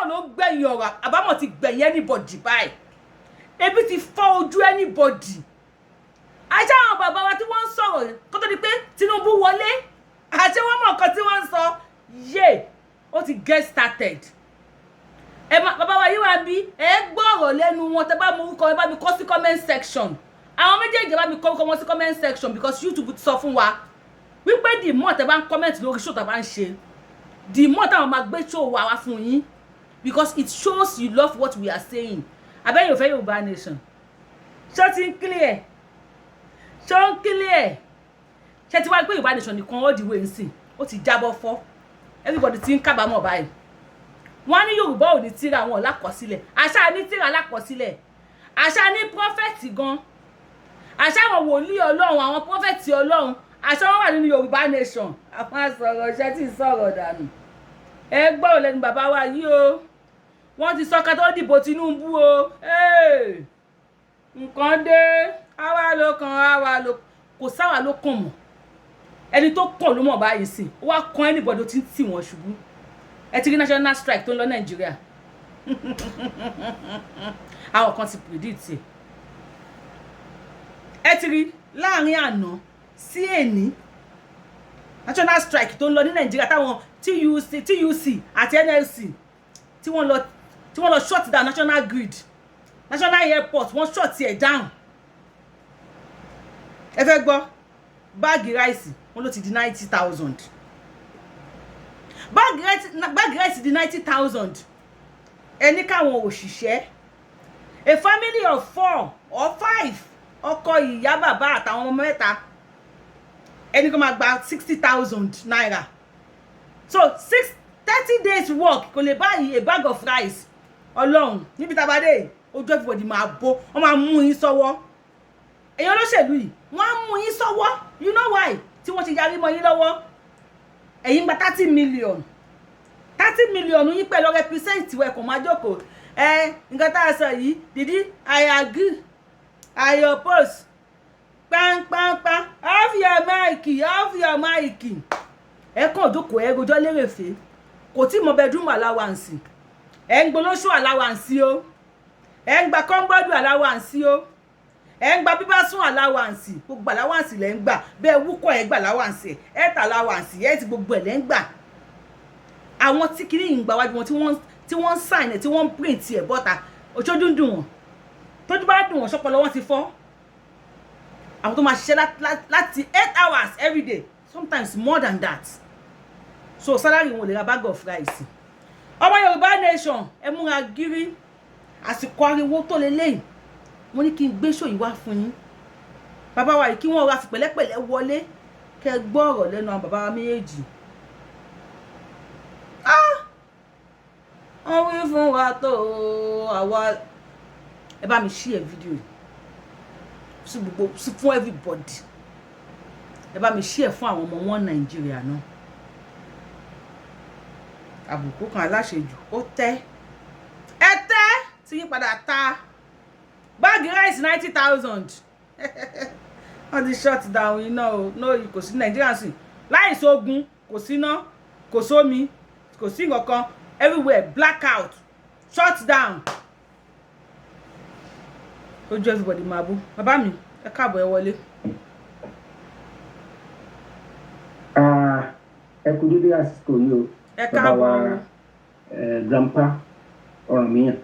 Àbámọ̀ ló gbẹ̀yìn ọ̀rọ̀. Àbámọ̀ ti gbẹ̀yìn anybody báyìí. Ebi ti fọ́ ojú anybody. Àṣé àwọn bàbá wa tí wọ́n ń sọ̀rọ̀ kó tó di pé Tinubu wọlé, àṣé wọ́n mọ̀ nǹkan tí wọ́n ń sọ? Yé, ó ti get started. Ẹ má bàbá wa yìí wá bí ẹ gbọ́ ọ̀rọ̀ lẹ́nu wọn. Tẹ́ bá mọ orúkọ, ẹ bá mi kọ sí comment section. Àwọn méjèèjì, bá mi kọ orúkọ wọn sí comment section, because YouTube ti sọ fún wa wípé the more tẹ́ bá ń comment lórí show tá bá ń ṣe, the more táwọn máa gbé show wa wá fún yín, because it shows you love what we are saying. Abẹ́yẹ̀ òfẹ́ Yorùbá nation, ṣó ti ń clear? Ṣó ń clear? Ṣé ti wá pé Yorùbá nation nìkan all the way nsìn, ó ti jábọ́ fọ́, everybody ti ń kábàámọ̀ báyìí. Wọ́n ní Yorùbá ò ní tíra, àwọn lákọsílẹ̀. Àṣà ní tíra lákọsílẹ̀, àṣà ní prophet gan, àṣà àwọn wòlíì Ọlọ́run, àwọn prophet Ọlọ́run, àṣà wọn wà nínú Yorùbá nation. Àwọn àsọ̀rọ̀ iṣẹ́ tí ń sọ̀rọ̀ dànù. Ẹ gbọ́ ò lẹ́nu bàbá wa yìí o. Wọ́n ti sọ ká tó dìbò Tinubu o. Nǹkan dé, àwa ló kan, àwa ló kò sáwà ló kàn mọ́. Ẹni tó kàn ló mọ̀ báyìí sí. Ó wá kan anybody tó ti ń tì wọ́n ṣubú. Ẹ ti rí national strike tó ń lọ Nàìjíríà. Àwọn kan ti predict ẹ. Ẹ ti rí láàrin àná sí èní, national strike tó ń lọ ní Nàìjíríà, táwọn TUC, TUC àti NLC tí wọ́n lọ shut down national grid, national airport, wọ́n shut ẹ̀ down. Ẹ fẹ́ gbọ́, bag rice, wọ́n ló ti di 90,000. Bag rice di 90,000. Ẹni káwọn òṣìṣẹ́, a family of four or five, ọkọ, ìyá, bàbá àtàwọn ọmọ mẹ́ta, ẹni kan máa gba ₦60,000. So 6 30 days work kò lè buy a bag of rice. Ọlọ́run, níbi tá a bá dé, ojú everybody máa bó. Wọ́n máa mú yín sọ́wọ́. Èyàn olóṣèlú yìí, wọ́n á mú yín sọ́wọ́. You know why tí wọ́n ti yarí mọ́ yín lọ́wọ́? Ẹ̀yin gba 30 million, 30 million yín pẹ̀lú represent ẹ̀ kò máa jókòó. Ẹ nǹkan tá a sọ yìí, did I agree, I oppose, pánpánpán. Off your mic, off your mic. Ẹ kàn jókòó, ẹ rojọ́ lérèfé. Kò tí mọ bedroom allowance. Ẹ ń gbolóṣù allowance o, ẹ ń gba kọ́ńbọ́ọ̀dù allowance o, ẹ ń gba bíbá sùn allowance. Gbogbo allowance lẹ́ ń gbà. Bẹ́ẹ̀ wúkọ̀, ẹ gbà allowance, ẹ tà allowance, ẹ ti gbogbo ẹ̀ lẹ́ ń gbà. Àwọn tí kìíní yìí ń gbà wájú wọn, tí wọ́n ń sign ẹ̀, tí wọ́n ń print ẹ̀ bọ́ta, òṣojú ń dùn wọ́n. Tójú bá dùn wọ́n, sọ́pọ̀lọ́ wọn ti fọ́. Àwọn tó máa ṣiṣẹ́ láti 8 hours every day, sometimes more than that, so salary wọn ò lè ra bag of rice. Ọmọ Yorùbá nation, ẹ múra gírí. Àsìkò ariwo tó lélẹ́yìn, mo ní kí n gbé ṣòyí wá fún yín. Bàbá wa yìí, kí wọ́n ra fi pẹ̀lẹ́pẹ̀lẹ́ wọlé, kẹ́ gbọ́ ọ̀rọ̀ lẹ́nu àwọn bàbá wa méjèèjì. Ah! Wọ́n wí fún wa tó àwa. Ẹ bá mi share fídíò yìí sí gbogbo, sí fún everybody. Ẹ bá mi share fún àwọn ọmọ wọn Nàìjíríà náà. Àbùkù kan aláṣejù, ó tẹ́ ẹ tẹ́ tí yín padà ta. Bag rice 90,000, wọ́n ti shut down iná o. No, kò sí Nàìjíríà sí láì sógun, kò síná, kò sómi, kò sí nǹkan, everywhere blackout, shut down. Ojú everybody máa bú. Bàbá mi, ẹ káàbọ̀, ẹ wọlé. Ah, ẹ kú dédé àsìkò yìí o. Ẹ Bàbá káàbọ̀. wa, grandpa Ọ̀rànmíyàn,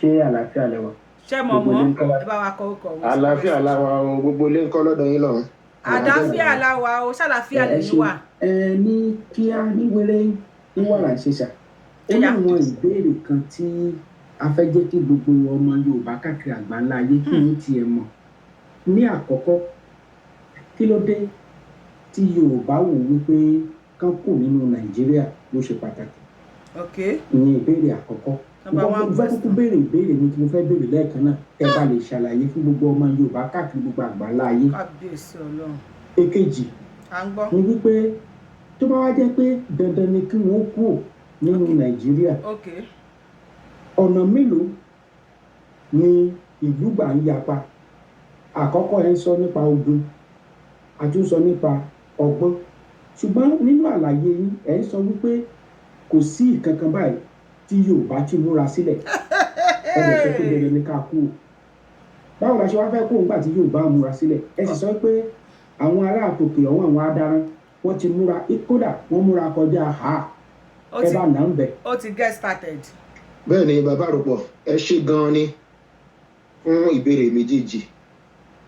ṣé àlàáfíà lẹ wà? Ṣé mọ̀ Gbogbo mọ́ ilé ń kọ́? Ẹ bá wa kọ orúkọ wọn sí Àlàáfíà comment. láwa o. Gbogbo ilé ń kọ́ lọ́dọ̀ yín lọ́hùn? Àlàáfíà láwa o. Ṣàlàáfíà Ẹ lẹ́yìn ṣeun. wà? Ẹ ní kíá, ní wéré, ní wàrà ṣẹṣà, ó ní Ẹyà. àwọn ìbéèrè kan tí a fẹ́ jẹ́ kí gbogbo ọmọ Yorùbá káàkiri àgbáńlá ayé kí wọ́n tiẹ̀ mọ̀. Ní àkọ́kọ́, kí ló dé tí Yorùbá wò wípé kán kù nínú Nàìjíríà ló ṣe pàtàkì? Ìyẹn ìbéèrè àkọ́kọ́. Number one Mo fẹ́ kúkú question. béèrè ìbéèrè mi tí mo fẹ́ béèrè lẹ́ẹ̀kan náà, kẹ́ bá lè ṣàlàyé fún gbogbo ọmọ Yorùbá káàkiri gbogbo àgbáńlá ayé. Kábíyèsí Ọlọ́run. Èkejì À ń gbọ́. ni wípé tó bá wá jẹ́ pé dandan ni kí wọ́n kúrò nínú Nàìjíríà, ọ̀nà mélòó ni ìlú gbà ń yapa? Àkọ́kọ́, ẹ ń sọ nípa ogun, a tún sọ nípa ọgbọ́n, ṣùgbọ́n nínú àlàyé yín, ẹ ń sọ wípé kò sí ìkankan báyìí. Tí Yorùbá ti múra sílẹ̀, ẹ lè sọ pé dandan ní ká kú o. Báwo la ṣe wá fẹ́ kó ńgbà tí Yorùbá múra sílẹ̀? Ẹ sì sọ pé àwọn ará àtòkè ọ̀hún, àwọn adaran, wọ́n ti múra, kódà wọ́n múra kọjá ha. Ó Ẹ ti bá nà ń bẹ̀. Ó ti get started. Bẹ́ẹ̀ ni, bàbá àròpọ̀, ẹ ṣe gan-an ni fún ìbéèrè méjèèjì.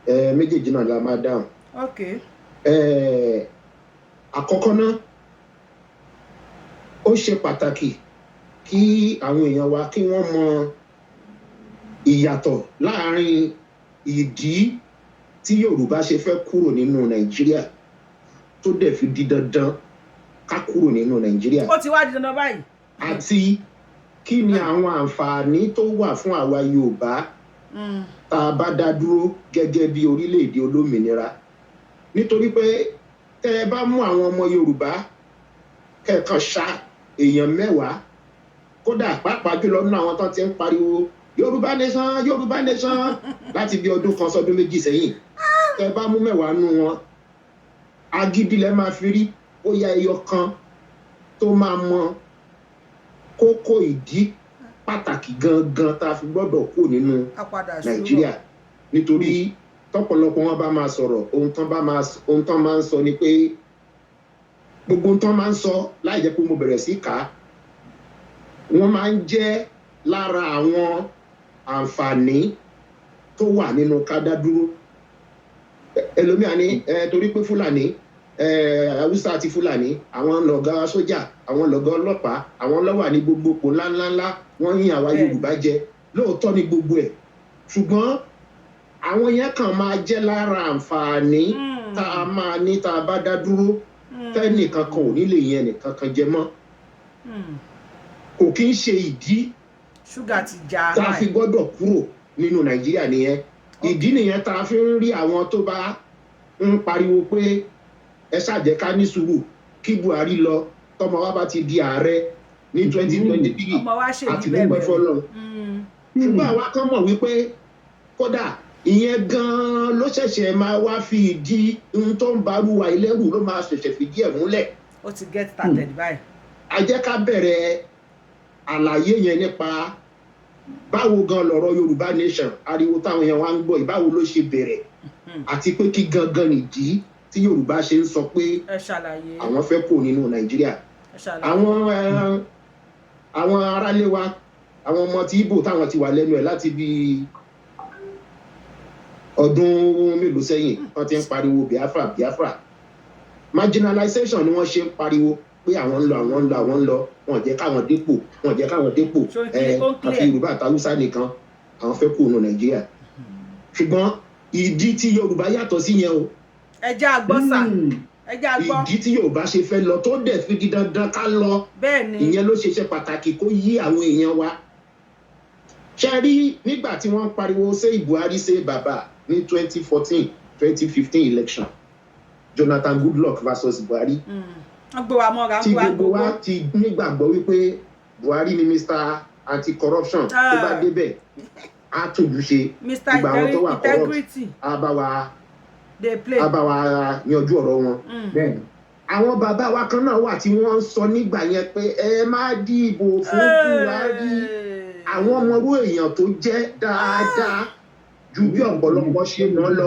Ẹ méjèèjì náà la máa dáhùn. Àkọ́kọ́ náà, ó ṣe pàtàkì kí àwọn èèyàn wa kí wọ́n mọ ìyàtọ̀ láàárín ìdí tí Yorùbá ṣe fẹ́ kúrò nínú Nàìjíríà, tó dẹ̀ fi di dandan ká kúrò nínú Nàìjíríà, Ó ti wá di dandan báyìí. àti kí ni àwọn àǹfààní tó wà fún àwa Yorùbá tá a bá dá dúró gẹ́gẹ́ bí orílẹ̀-èdè olómìnira. Nítorí pé tẹ́ ẹ bá mú àwọn ọmọ Yorùbá kẹ̀kan ṣá èèyàn 10, kódà pàápàá jùlọ nínú àwọn tó ti ń pariwo "Yorùbá nation, Yorùbá nation" láti bí ọdún 1 sọdún 2 sẹ́yìn, tẹ́ ẹ bá mú 10 nú wọn, agídí lẹ máa fi rí bóyá ẹyọ kan tó máa mọ kókó ìdí pàtàkì gangan tá a fi gbọ́dọ̀ kú nínú A padà sùúrù. Nàìjíríà. Nítorí tọ́pọ̀lọpọ̀ wọn bá máa sọ̀rọ̀, ohun tán máa ń sọ ni pé gbogbo ohun tán máa ń sọ, láì jẹ́ pé mo bẹ̀rẹ̀ sí kà á, wọ́n máa ń jẹ́ lára àwọn àǹfààní tó wà nínú ká dá dúró. Ẹlòmíà ní ẹ torí pé Fúlàní, Haúsá àti Fúlàní, àwọn lọ̀gá sójà, àwọn lọ̀gá ọlọ́pàá, àwọn ló wà ní gbogbo ipò ńláńláńlá, wọ́n yín àwa Yorùbá jẹ. Lóòótọ́ ni gbogbo ẹ̀, ṣùgbọ́n àwọn yẹn kàn máa jẹ́ lára àǹfààní tá a máa ní tá a bá dá dúró, tẹ́nìkan kan ò ní lè yẹn nìkan kan jẹ mọ́. Kò kí ń ṣe ìdí Ṣúgà ti já. tá a fi gbọ́dọ̀ kúrò nínú Nàìjíríà nìyẹn. Ìdí nìyẹn tá a fi ń rí àwọn tó bá ń pariwo pé ẹ ṣàjẹ́ ká ní sùúrù kí Buhari lọ, tọmọ wa bá ti di ààrẹ ní 2023, Ọmọ wa ṣèdí àti bẹ́ẹ̀ dúpẹ́ bẹ́ẹ̀. fọlọ́run. Ṣùgbọ́n àwa kan mọ̀ wípé kódà ìyẹn gan-an ló ṣẹ̀ṣẹ̀ máa wá fi ìdí ohun tó ń barú wa ilẹ́rù, ló máa ṣẹ̀ṣẹ̀ fìdí ẹ̀ múlẹ̀. Ó ti get started báyìí. A jẹ́ ká bẹ̀rẹ̀ àlàyé yẹn nípa báwo gan lọ̀rọ̀ Yorùbá nation, ariwo táwọn èèyàn wá ń gbọ́ yìí, báwo ló ṣe bẹ̀rẹ̀, àti pé kí gangan nìdí tí Yorùbá ṣe ń sọ pé Ẹ ṣàlàyé. àwọn fẹ́ kó nínú Nàìjíríà. Ẹ ṣàlàyé. Àwọn aráalé wa, àwọn ọmọ tí Ìgbò táwọn ti wà lẹ́nu ẹ̀ láti bí ọdún mélòó sẹ́yìn, wọ́n ti ń pariwo Biafra, Biafra. Marginalization ni wọ́n ṣe ń pariwo pé àwọn ń lọ, àwọn ń lọ, àwọn ń lọ. Wọn ò jẹ́ káwọn dépò, wọn ò jẹ́ káwọn dépò. Ṣó ń clear? Ẹ Ó ń clear. àfi Yorùbá àti Haúsá nìkan, àwọn fẹ́ kó nínú Nàìjíríà. Ṣùgbọ́n ìdí tí Yorùbá yàtọ̀ sí yẹn o. Ẹ jẹ́ àgbọ́ sà. Ẹ jẹ́ àgbọ́. Ìdí tí Yorùbá ṣe fẹ́ lọ, tó dẹ̀ fi di dandan ká lọ, bẹ́ẹ̀ ni ìyẹn ló ṣe ṣe pàtàkì kó yí àwọn èèyàn wa. Ṣe rí nígbà tí wọ́n ń pariwo ṣé Buhari, ṣe bàbá ní 2014, 2015 election, Jonathan Goodluck versus Buhari, Wọ́n gbé wa mọ́ra, tí wọ́n gbé wa gbogbo wa gbogbo. ti nígbàgbọ́ wípé Buhari ni Mr Anti-Corruption, tó bá débẹ̀ á tójú ṣe Mr gbogbo àwọn tó wà corrupt, Integrity á bá wa dey play. á bá wa yanjú ọ̀rọ̀ wọn. Àwọn bàbá wa kan náà wà tí wọ́n ń sọ nígbà yẹn pé ẹ má dìbò fún Buhari, àwọn ọmọrú èèyàn tó jẹ́ dáadáa ju bí ọ̀pọ̀lọpọ̀ ṣe mọ̀ lọ.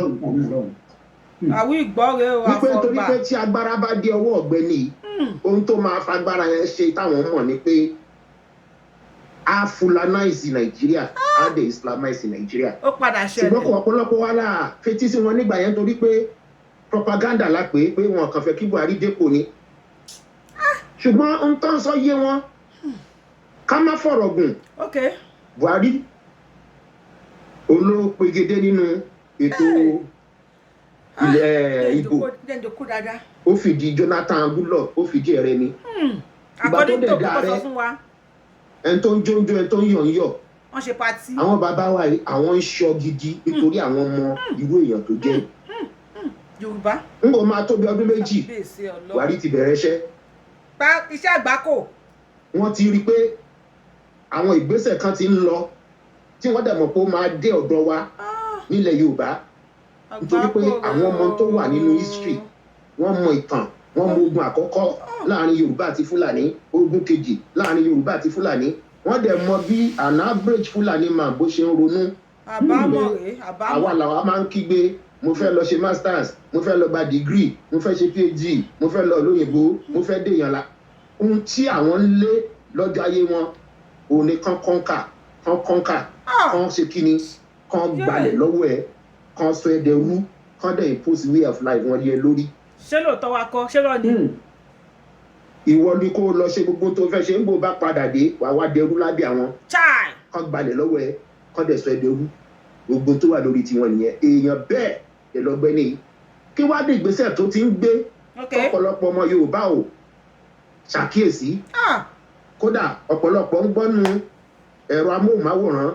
Àwọn ìgbọ́re o. Wípé torí Àfọ̀gbà. pé tí agbára bá dé ọwọ́ ọ̀gbẹ́ni yìí, ohun tó máa fagbára yẹn ṣe táwọn mọ̀ ni pé á fulanize Nàìjíríà, á dé islamize Nàìjíríà. Ó padà Ṣùgbọ́n kò ṣẹlẹ̀. ọ̀pọ̀lọpọ̀ wa là fetí sí wọn nígbà yẹn, torí pé propaganda la pè é, pé wọn kàn fẹ́ kí Buhari dépò ni. Ṣùgbọ́n ohun tó ń sọ yé wọn. Ká má fọ̀rọ̀ gùn, Buhari olópegedé nínú ètò ilẹ̀ ìbò, Jẹ́ǹdòkú dáadáa. ó fìdí Jonathan Goodluck, ó fìdí ẹ̀ rẹmi. Ìgbà tó According dẹ̀ to dá kókó sọ rẹ, fún wa. ẹni tó ń jóúnjó, ẹni tó ń yọ̀ ń yọ̀. Wọ́n ṣe party. Àwọn bàbá wa yìí, àwọn ń ṣọ́ gidi nítorí àwọn ọmọ irú èèyàn tó jẹ́. Yorùbá. N kò máa tó bí ọdún 2, Kábíyèsí Ọlọ́run. Buhari ti bẹ̀rẹ̀ iṣẹ́. Pa iṣẹ́ àgbákò. Wọ́n ti rí i pé àwọn ìgbésẹ̀ kan ti ń lọ tí wọ́n dẹ̀ mọ̀ pé ó máa dé ọ̀dọ̀ wa nílẹ̀ Yorùbá, nítorí pé Àgbákò. àwọn ọmọ tó wà nínú history, wọ́n mọ ìtàn, wọ́n mọ ogun àkọ́kọ́ láàrin Yorùbá àti Fúlàní, ogun kejì láàrin Yorùbá àti Fúlàní. Wọ́n dẹ̀ mọ bí an average Fulani man bó ṣe ń ronú. Àbámọ̀ rèé. Àwa Àbámọ̀. làwa máa ń kígbe, mo fẹ́ lọ ṣe masters, mo fẹ́ lọ gba degree, mo fẹ́ ṣe PhD, mo fẹ́ lọ lóyìnbó, mo fẹ́ dèèyàn la. Ohun tí àwọn ń lé lọ́jọ́ ayé wọn òun ni kán conquer, kán conquer, kán ṣe kíni, kán gbalẹ̀ lọ́wọ́ ẹ̀, kán sọ ẹ́ dẹrú, kán dẹ̀ impose way of life wọn lé ẹ lórí. Ṣé lóòótọ́ wa kọ́? Ṣé rọ ni? Ìwọ ni kó o lọ ṣe gbogbo tó fẹ́ ṣe, ń bò bá padà dé, wàá wá dẹrú lábẹ́ àwọn. Chai. Kán gbalẹ̀ lọ́wọ́ ẹ, kán dẹ̀ sọ ẹ́ dẹrú. Gbogbo tó wà lórí tiwọn nìyẹn. Èèyàn bẹ́ẹ̀ lè lọ́gbẹ́ ní kí wá dé ìgbésẹ̀ tó ti ń gbé. Ọ̀pọ̀lọpọ̀ ọmọ Yorùbá ò ṣàkíyèsí. Kódà ọ̀pọ̀lọpọ̀ ń gbọ́nu ẹ̀rọ amóhùnmáwòrán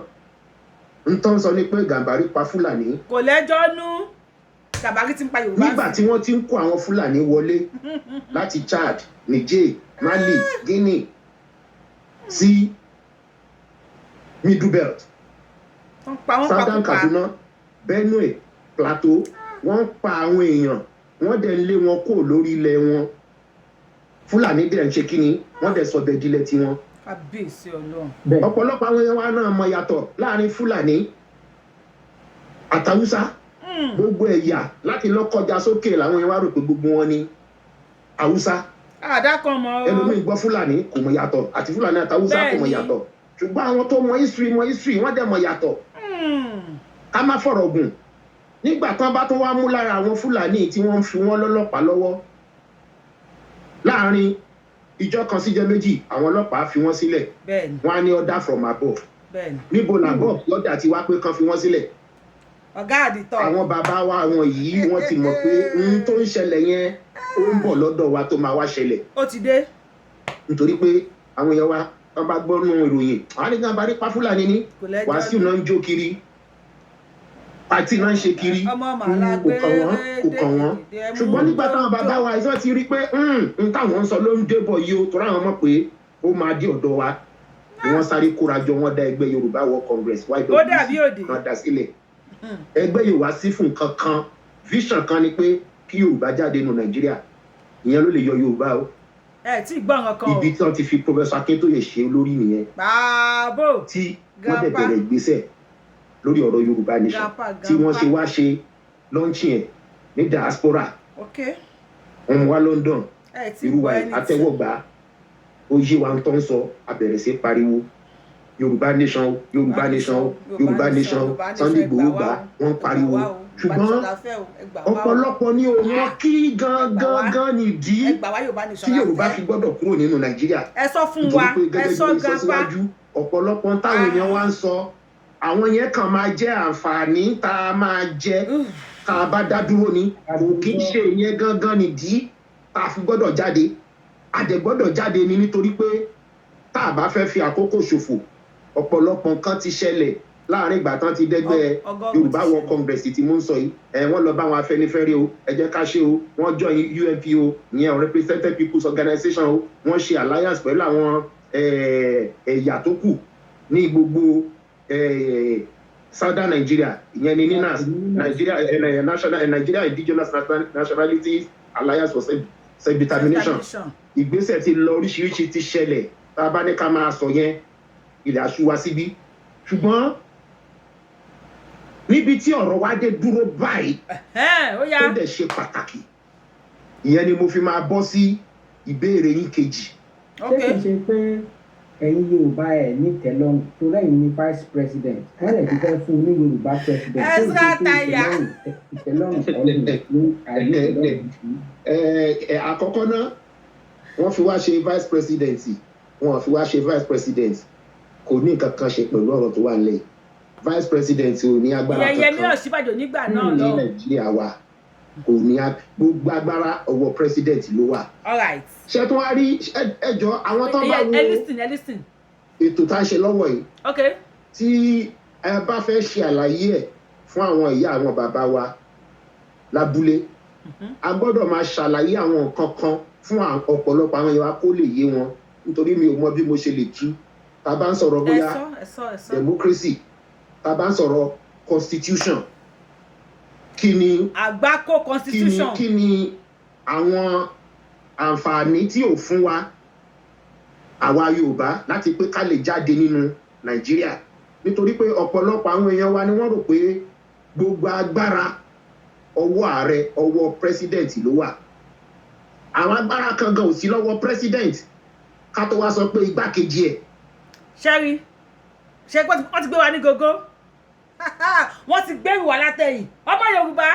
ń tán sọ ní pé Gàmbàrí pa Fúlàní. Kò lẹ́jọ́ nú. Gàbárí ti ń pa Yorùbá. Nígbà tí wọ́n ti ń kó àwọn Fúlàní wọlé láti Chad, Niger, Mali, Guinea sí Middle Belt, Wọ́n pa wọ́n Southern pakúpa. Kaduna, Benue, Plateau, wọ́n ń pa àwọn èèyàn, wọ́n dẹ̀ ń lé wọn kó lórí ilẹ̀ wọn. Fúlàní dẹ̀ ń ṣe kíni, wọ́n dẹ̀ sọ bẹ́ẹ̀ dílẹ̀ tiwọn. Kábíyèsí Ọlọ́run. Ọ̀pọ̀lọpọ̀ àwọn èèyàn wa náà mọ yàtọ̀ láàrin Fúlàní àtàwùsá. Gbogbo ẹ̀yà láti lọ́kọjá sókè làwọn èèyàn wa rò pé gbogbo wọn ni Haúsá. Àdá kan mọ́ o. Ẹlòmíì gbọ́ Fúlàní, kò mọ yàtọ̀ àti Fúlàní àtàwùsá, kò mọ yàtọ̀. Ṣùgbọ́n àwọn tó mọ history mọ history, wọ́n dẹ̀ mọ yàtọ̀. Ká má fọ̀rọ̀ gùn, nígbà tán bá tún wá mú lára àwọn Fúlàní tí wọ́n ń fi wọ́n lọ́lọ́pàá lọ́wọ́, láàrin ìjọ kan síjọ 2, àwọn ọlọ́pàá fi wọ́n sílẹ̀. Wọ́n á ní order from above. Níbo làbọ̀ lọ́dà tí wá pé kán fi wọ́n sílẹ̀? Ọ̀gá àdìtọ̀. Àwọn bàbá wa, àwọn yìí, wọ́n ti mọ̀ pé ohun tó ń ṣẹlẹ̀ yẹn, ó ń bọ̀ lọ́dọ̀ wa, tó máa wá ṣẹlẹ̀. Ó ti dé. Nítorí pé àwọn èèyàn wa, wọ́n bá gbọ́ nù ìròyìn, àwọn nìkan bá rí pa Fúlàní ní Kò lẹ́jọ́. Wàásù náà ń jó kiri, party náà ń ṣe kiri. Ọmọ màlá. Kò kàn wọ́n, kò kàn wọ́n. Ṣùgbọ́n nígbà táwọn bàbá wa ìṣọ́ ti rí pé n táwọn ń sọ ló ń débọ̀ yìí o, torí àwọn mọ̀ pé ó máa dé ọ̀dọ̀ wa ni wọ́n sáré kóra jọ, wọ́n dá ẹgbẹ́ Yorùbá World Congress, YWC. Ó dàbí òde. Wọ́n dá sílẹ̀. Ẹgbẹ́ Yorùbá sí fún nǹkan kan, vision kan ni pé kí Yorùbá jáde nù Nàìjíríà. Ìyẹn ló lè yọ Yorùbá o. Ẹ tí ì gbọ́ nǹkan kan o. Ibi tí wọ́n ti fi Professor Akintoye ṣe olórí nìyẹn, Bàbò. tí wọ́n dẹ̀ Grandpa. bẹ̀rẹ̀ ìgbésẹ̀ lórí ọ̀rọ̀ Yorùbá nation, Grandpa, tí wọ́n ṣe grandpa. wá ṣe launching ẹ̀ ní diaspora. Wọ́n mú wá London. Ẹ tí Irú gbọ́ wa ẹni tí. àtẹ́wọ́gbà ó yé wa ń tọ́ ń sọ, a bẹ̀rẹ̀ sí pariwo Yorùbá nation o, Yorùbá nation o, Yorùbá nation o. Sunday Igboho gbà, wọ́n pariwo. Ṣùgbọ́n ọ̀pọ̀lọpọ̀ ní òun wọn kí gangan gan nìdí Ẹ gbà wá, Yorùbá nation tí la Yorùbá fẹ́. fi gbọ́dọ̀ kúrò nínú Nàìjíríà. Ẹ sọ fún wa. Nítorí pé Ẹ gẹ́gẹ́ sọ, bí mo sọ grandpa. síwájú, ọ̀pọ̀lọpọ̀ táwọn èèyàn wá ń sọ, àwọn yẹn kàn máa jẹ́ àǹfààní tá a máa jẹ tá a bá dá dúró ni. Kò kí ń ṣe ìyẹn gangan nìdí tá a fi gbọ́dọ̀ jáde. A dẹ̀ gbọ́dọ̀ jáde ni nítorí pé tá a bá fẹ́ fi àkókò ṣòfò, ọ̀pọ̀lọpọ̀ nǹkan ti ṣẹlẹ̀ láàrin ìgbà tán ti dẹ́gbẹ́ Ọgọ́rùn-ún Yorùbá ti World ṣẹlẹ̀. Congress tí mo ń sọ yìí. Ẹ wọ́n lọ bá àwọn Afẹ́nifẹ́re o, ẹ jẹ́ ká ṣe o. Wọ́n join UNPO, ìyẹn Unrepresented People's Organization o. Wọ́n ṣe alliance pẹ̀lú àwọn ẹ̀yà tó kù ní gbogbo Southern Nigeria, ìyẹn ni NINAS, Nigeria National Nigeria Indigenous Nationalities Alliance for Self-Determination. Ìgbésẹ̀ ti lọ, oríṣiríṣi ti ṣẹlẹ̀. Tá a bá ní ká máa sọ yẹn, ilẹ̀ aṣú wa síbí. Ṣùgbọ́n níbi tí ọ̀rọ̀ wa dé dúró báyìí, Ẹ̀hẹ́n, ó yá. tó dẹ̀ ṣe pàtàkì, ìyẹn ni mo fi máa bọ́ sí ìbéèrè yín kejì. Ṣé kìí ṣe pé ẹ̀yin Yorùbá ẹ̀ nítẹ̀lọ́rùn, torí ẹ̀yin ní vice president, wọ́n lè ti fẹ́ fún un ní Yorùbá president? Ṣé kìí Ezra ṣe pé Taya. ìtẹ́lọ́rùn kọ́ ló ní àìnítẹ́lọ́rùn sí? Ẹ àkọ́kọ́ náà, wọ́n fi wá ṣe vice president, wọ́n fi wá ṣe vice president, kò ní nǹkan kan ṣe pẹ̀lú ọ̀rọ̀ tó wà nílẹ̀ yìí. Vice president ò ní agbára Ìyẹn Yẹmí kankan Ọ̀ṣínbàjò nígbà náà ní lọ. Nàìjíríà wa. Kò ní gbogbo agbára, ọwọ́ president ló wà. All right. Ṣé tó wá rí ẹjọ́ àwọn tó bá wo Ẹ listen, ẹ listen. ètò tá a ṣe lọ́wọ́ yìí, tí ẹ bá fẹ́ ṣe àlàyé ẹ̀ fún àwọn ìyá, àwọn bàbá wa lábúlé, a gbọ́dọ̀ máa ṣàlàyé àwọn nǹkan kan fún ọ̀pọ̀lọpọ̀ àwọn èèyàn wa kó lè yé wọn, nítorí mi ò mọ bí mo ṣe lè tú. Tá a bá ń sọ̀rọ̀ Ẹ bóyá sọ, ẹ sọ, ẹ sọ. democracy, tá a bá ń sọ̀rọ̀ constitution, kí ni Àgbákò kí ni constitution. Kí ni àwọn àǹfààní tí ò fún wa? Àwa Yorùbá láti pé ká lè jáde nínú Nàìjíríà, nítorí pé ọ̀pọ̀lọpọ̀ àwọn èèyàn wa ni wọ́n rò pé gbogbo agbára ọwọ́ ààrẹ, ọwọ́ president ló wà. Àwọn agbára kan gan ò sí lọ́wọ́ president, ká tó wá sọ pé igbákejì ẹ̀. Ṣẹ́rí ṣe pé wọ́n ti gbé wa ní gógó, wọ́n ti gbẹ́rù wá látẹ̀yìn. Ọmọ Yorùbá,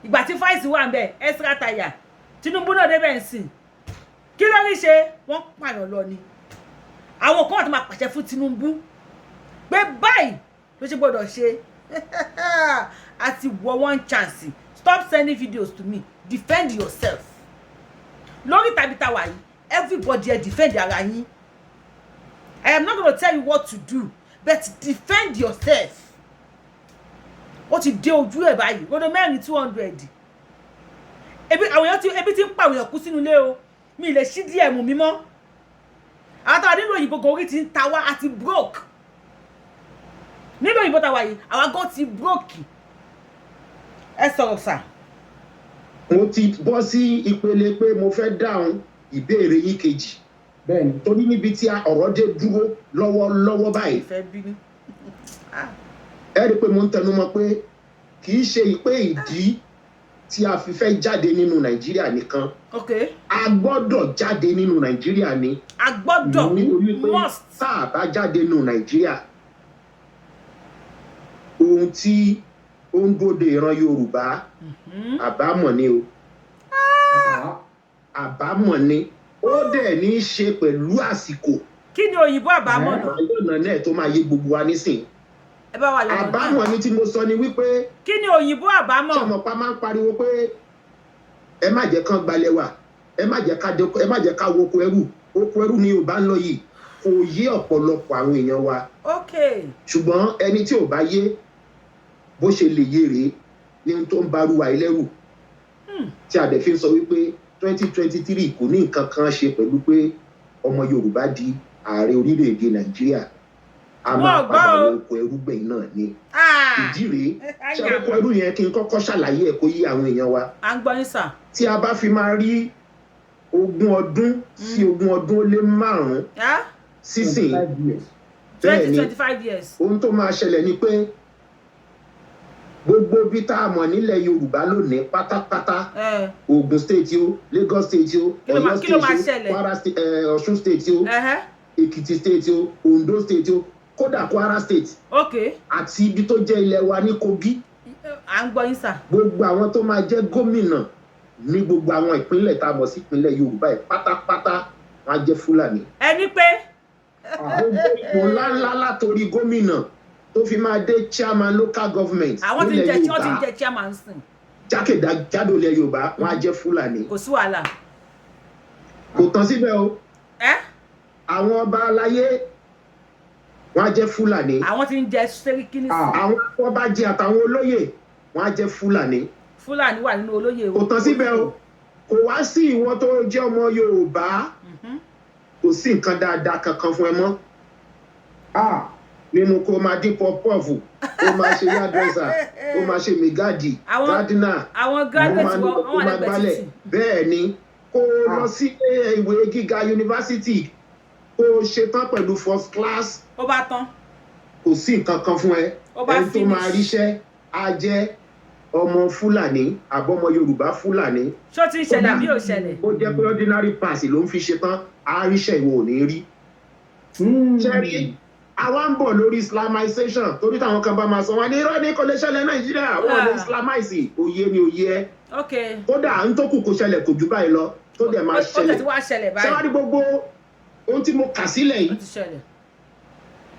ìgbà tí vice wà ń bẹ̀, extra tire, Tinubu náà débẹ̀ ń sìn, kí ló rí ṣe? Wọ́n pààyàn lọ ni. Àwọn kan wà tó máa pàṣẹ fún Tinubu pé báyìí ló ṣe gbọ́dọ̀ ṣe àti wọ one chance. Stop sending videos to me. Defend yourself lórí tàbí tàwa yìí. Everybody, ẹ defend ara yín. I am not gonna tell you what to do, but defend yourself. Ó ti dé ojú ẹ̀ báyìí. Rodo mẹ́rin, 200. Ebi àwọn èèyàn ti, ebi ti ń pa àwọn èèyàn kú sínú ilé o. Mi lè ṣí díẹ̀ mú mi mọ́. Àwọn táwa nílò òyìnbó gan, orí ti ń ta wá àti broke nílò òyìnbó táwa yìí. Àwa gan ti broke. Ẹ sọ̀rọ̀ sà. Mo ti bọ́ sí ìpele pé mo fẹ́ dáhùn ìbéèrè yín kejì. Torí níbi tí ọ̀rọ̀ dé dúró lọ́wọ́lọ́wọ́ báyìí, Ìfẹ́ bínú. ẹ rí i pé mo ń tẹnu mọ́ pé kì í ṣe ìpè ìdí tí a fi fẹ́ jáde nínú Nàìjíríà nìkan. A gbọ́dọ̀ jáde nínú Nàìjíríà ni. A gbọ́dọ̀. Nítorí pé Must. tá a bá jáde nínú Nàìjíríà, ohun tí ó ń dóde ìran Yorùbá, àbámọ̀ ni o. Àbámọ̀ ni. Ó dẹ̀ ní í ṣe pẹ̀lú àsìkò. Kí ni òyìnbó àbámọ̀ náà? Àyọ̀nà náà tó máa yé gbogbo wa nísìn. Ẹ bá wa yọ̀nà náà. Àbámọ̀ ni tí mo sọ ni wípé, Kí ni òyìnbó àbámọ̀? Ṣàmọ̀pá máa ń pariwo pé ẹ má jẹ́ kán gbalẹ̀ wa, ẹ má jẹ́ ká wo oko ẹrú. Oko ẹrú ni Yorùbá ń lọ yìí. Kò yé ọ̀pọ̀lọpọ̀ àwọn èèyàn wa. Ṣùgbọ́n ẹni tí ò bá yé, bó ṣe lè yé rèé ní ohun tó ń barú wa ẹlẹ́rù tí a dẹ̀ fi ń sọ wípé 2023 kò ní nǹkan kan ṣe pẹ̀lú pé ọmọ Yorùbá di ààrẹ orílẹ̀-èdè Nàìjíríà. A Wọ́n máa gbọ́ padà o. wọ oko ẹrú gbẹ̀yìn náà ni. Ìdí rèé ṣé oko ẹrú yẹn, kí n kọ́kọ́ ṣàlàyé ẹ̀ kó yí àwọn èèyàn wa. À ń gbọ́ yín sà. Tí a bá fi máa rí 20 ọdún sí 25 ọdún sísìn, 25 years. bẹ́ẹ̀ Twenty ni, 25 years. ohun tó máa ṣẹlẹ̀ ni pé gbogbo bí tá a mọ̀ nílẹ̀ Yorùbá lónìí pátápátá, Ogun State o, Lagos State o, Kí ló Ọ̀yọ́ kí ló máa State o, ṣẹlẹ̀? Kwara State, Ọ̀ṣun State o, Èkìtì State o, Ondo State o, kódà Kwara State àti ibi tó jẹ́ ilẹ̀ wa ní Kogi, À ń gbọ́ yín sà. gbogbo àwọn tó máa jẹ́ gómìnà ní gbogbo àwọn ìpínlẹ̀ tá a mọ̀ sí ìpínlẹ̀ Yorùbá yìí pátápátá, wọn á jẹ́ Fúlàní. Ẹni pé Gbogbo ipò ńláńlá, látòrí gómìnà tó fi máa dé chairman local government Àwọn tí ń nílẹ̀ jẹ, wọ́n ti ń Yorùbá, jẹ chairman sìn. jákèjádò ilẹ̀ Yorùbá, wọn á jẹ́ Fúlàní. Kò sí wàhálà. Kò tán síbẹ̀ o. Àwọn ọba aláyé, wọn á jẹ́ Fúlàní. Àwọn tí ń jẹ sẹ́ríkì nísìn. Àwọn afọbajẹ àtàwọn olóyè, wọn á jẹ́ Fúlàní. Fúlàní wà nínú olóyè o. Kò tán síbẹ̀ o. Kò wá sí ìwọ tó jẹ́ ọmọ Yorùbá, kò sí nǹkan dáadáa kankan fún ẹ mọ́ nínú kó máa dín puff-puff, kó máa ṣe hairdresser, kó máa ṣe maigadi, gardener, Àwọn kó graduate máa wọn kó wà máa lẹ́gbẹ̀ẹ́ gbálẹ̀. títì. Bẹ́ẹ̀ ni, kó o lọ sí ìwé gíga yunifásitì, kó o ṣetán pẹ̀lú first class, Ó bá tán. kò sí nǹkan kan fún ẹ. Ó bá Ẹni tó máa finish. ríṣẹ́ á jẹ́ ọmọ Fúlàní àbọ̀mọ Yorùbá Fúlàní. Ṣó ti ń ṣẹlẹ̀ àbí ò ṣẹlẹ̀? Ó jẹ́ pé ordinary pass ló ń fi ṣetán, á ríṣẹ́, ìwọ ò ní rí. Ṣẹ́rí àwa ń bọ̀ lórí islamization, torí táwọn kan bá máa sọ wọn ní irọ́ ní kò lè ṣẹlẹ̀ Nàìjíríà, wọn ò lè islamize. Òye ni òye ẹ. Kódà à ń tó kù kó ṣẹlẹ̀ kò jù báyìí lọ, tó dẹ̀ máa Ó tẹ̀ ṣẹlẹ̀. ti wá ṣẹlẹ̀ Ṣé báyìí. wàá rí gbogbo ohun tí mo kà sílẹ̀ Ó yìí, ti ṣẹlẹ̀.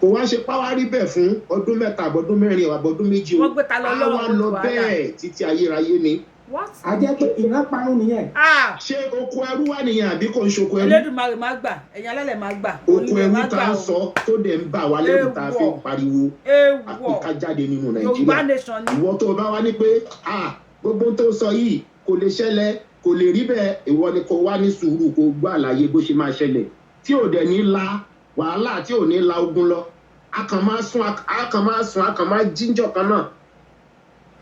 kò wá ṣe páwárí bẹ́ẹ̀ fún ọdún 3, àbọ̀dún 4, àbọ̀dún 2 o. Wọ́n gbé ta lọ Á lọ́wọ́ wá wọn lọ ti wàhálà. bẹ́ẹ̀ títí ayérayé ni. What? A jẹ́ pé ìran parun nìyẹn. Ah! Ṣé oko ẹrú wà nìyẹn àbí kò ń ṣoko ẹrú? Elédùmarè má gbà, ẹ̀yin alálẹ̀ má gbà. Oko Onílẹ̀ ẹrú má tá gbà a o. sọ tó dẹ̀ ń bà wá lẹ́rù, tá a fi ń Èèwọ̀. pariwo Èèwọ̀. àfi ká jáde nínú Yorùbá Nàìjíríà. nation ni. Ìwọ tó o bá wá ní pé ah, gbogbo tó sọ yìí kò lè ṣẹlẹ̀, kò lè rí bẹ́ẹ̀, ìwọ ni kò wá ní sùúrù kó gbọ́ àlàyé bó ṣe máa ṣẹlẹ̀, tí ò dẹ̀ ní la wàhálà, tí ò ní la ogun lọ. A kàn máa sún, a kàn máa sùn, a kàn máa jíjọ kan náà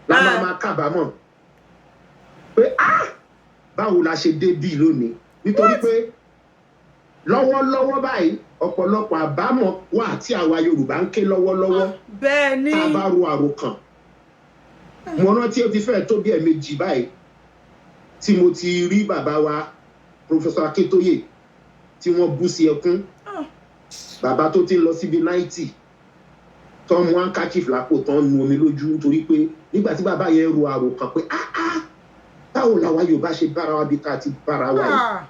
la máa máa kábàámọ̀ pé ah, báwo la ṣe dé bíi lónìí? Nítorí pé Lọ́wọ́lọ́wọ́ báyìí, ọ̀pọ̀lọpọ̀ àbámọ̀ wà tí àwa Yorùbá ń ké lọ́wọ́lọ́wọ́. Bẹ́ẹ̀ ni. Tá a bá ro àròkàn, mo rántí ó ti fẹ́ẹ̀ tó bí ẹ̀ẹ̀mejì báyìí tí mo ti rí bàbá wa Professor Akintoye tí wọ́n bú sí ẹkún. Bàbá tó ti ń lọ síbi 90, tó ń mú handkerchief lápò, tó ń nu omi lójú, nítorí pé nígbà tí bàbá yẹn ro àròkàn pé, "Ah ah, báwo làwa Yorùbá ṣe bára wa bí ká ti bára wa yìí?"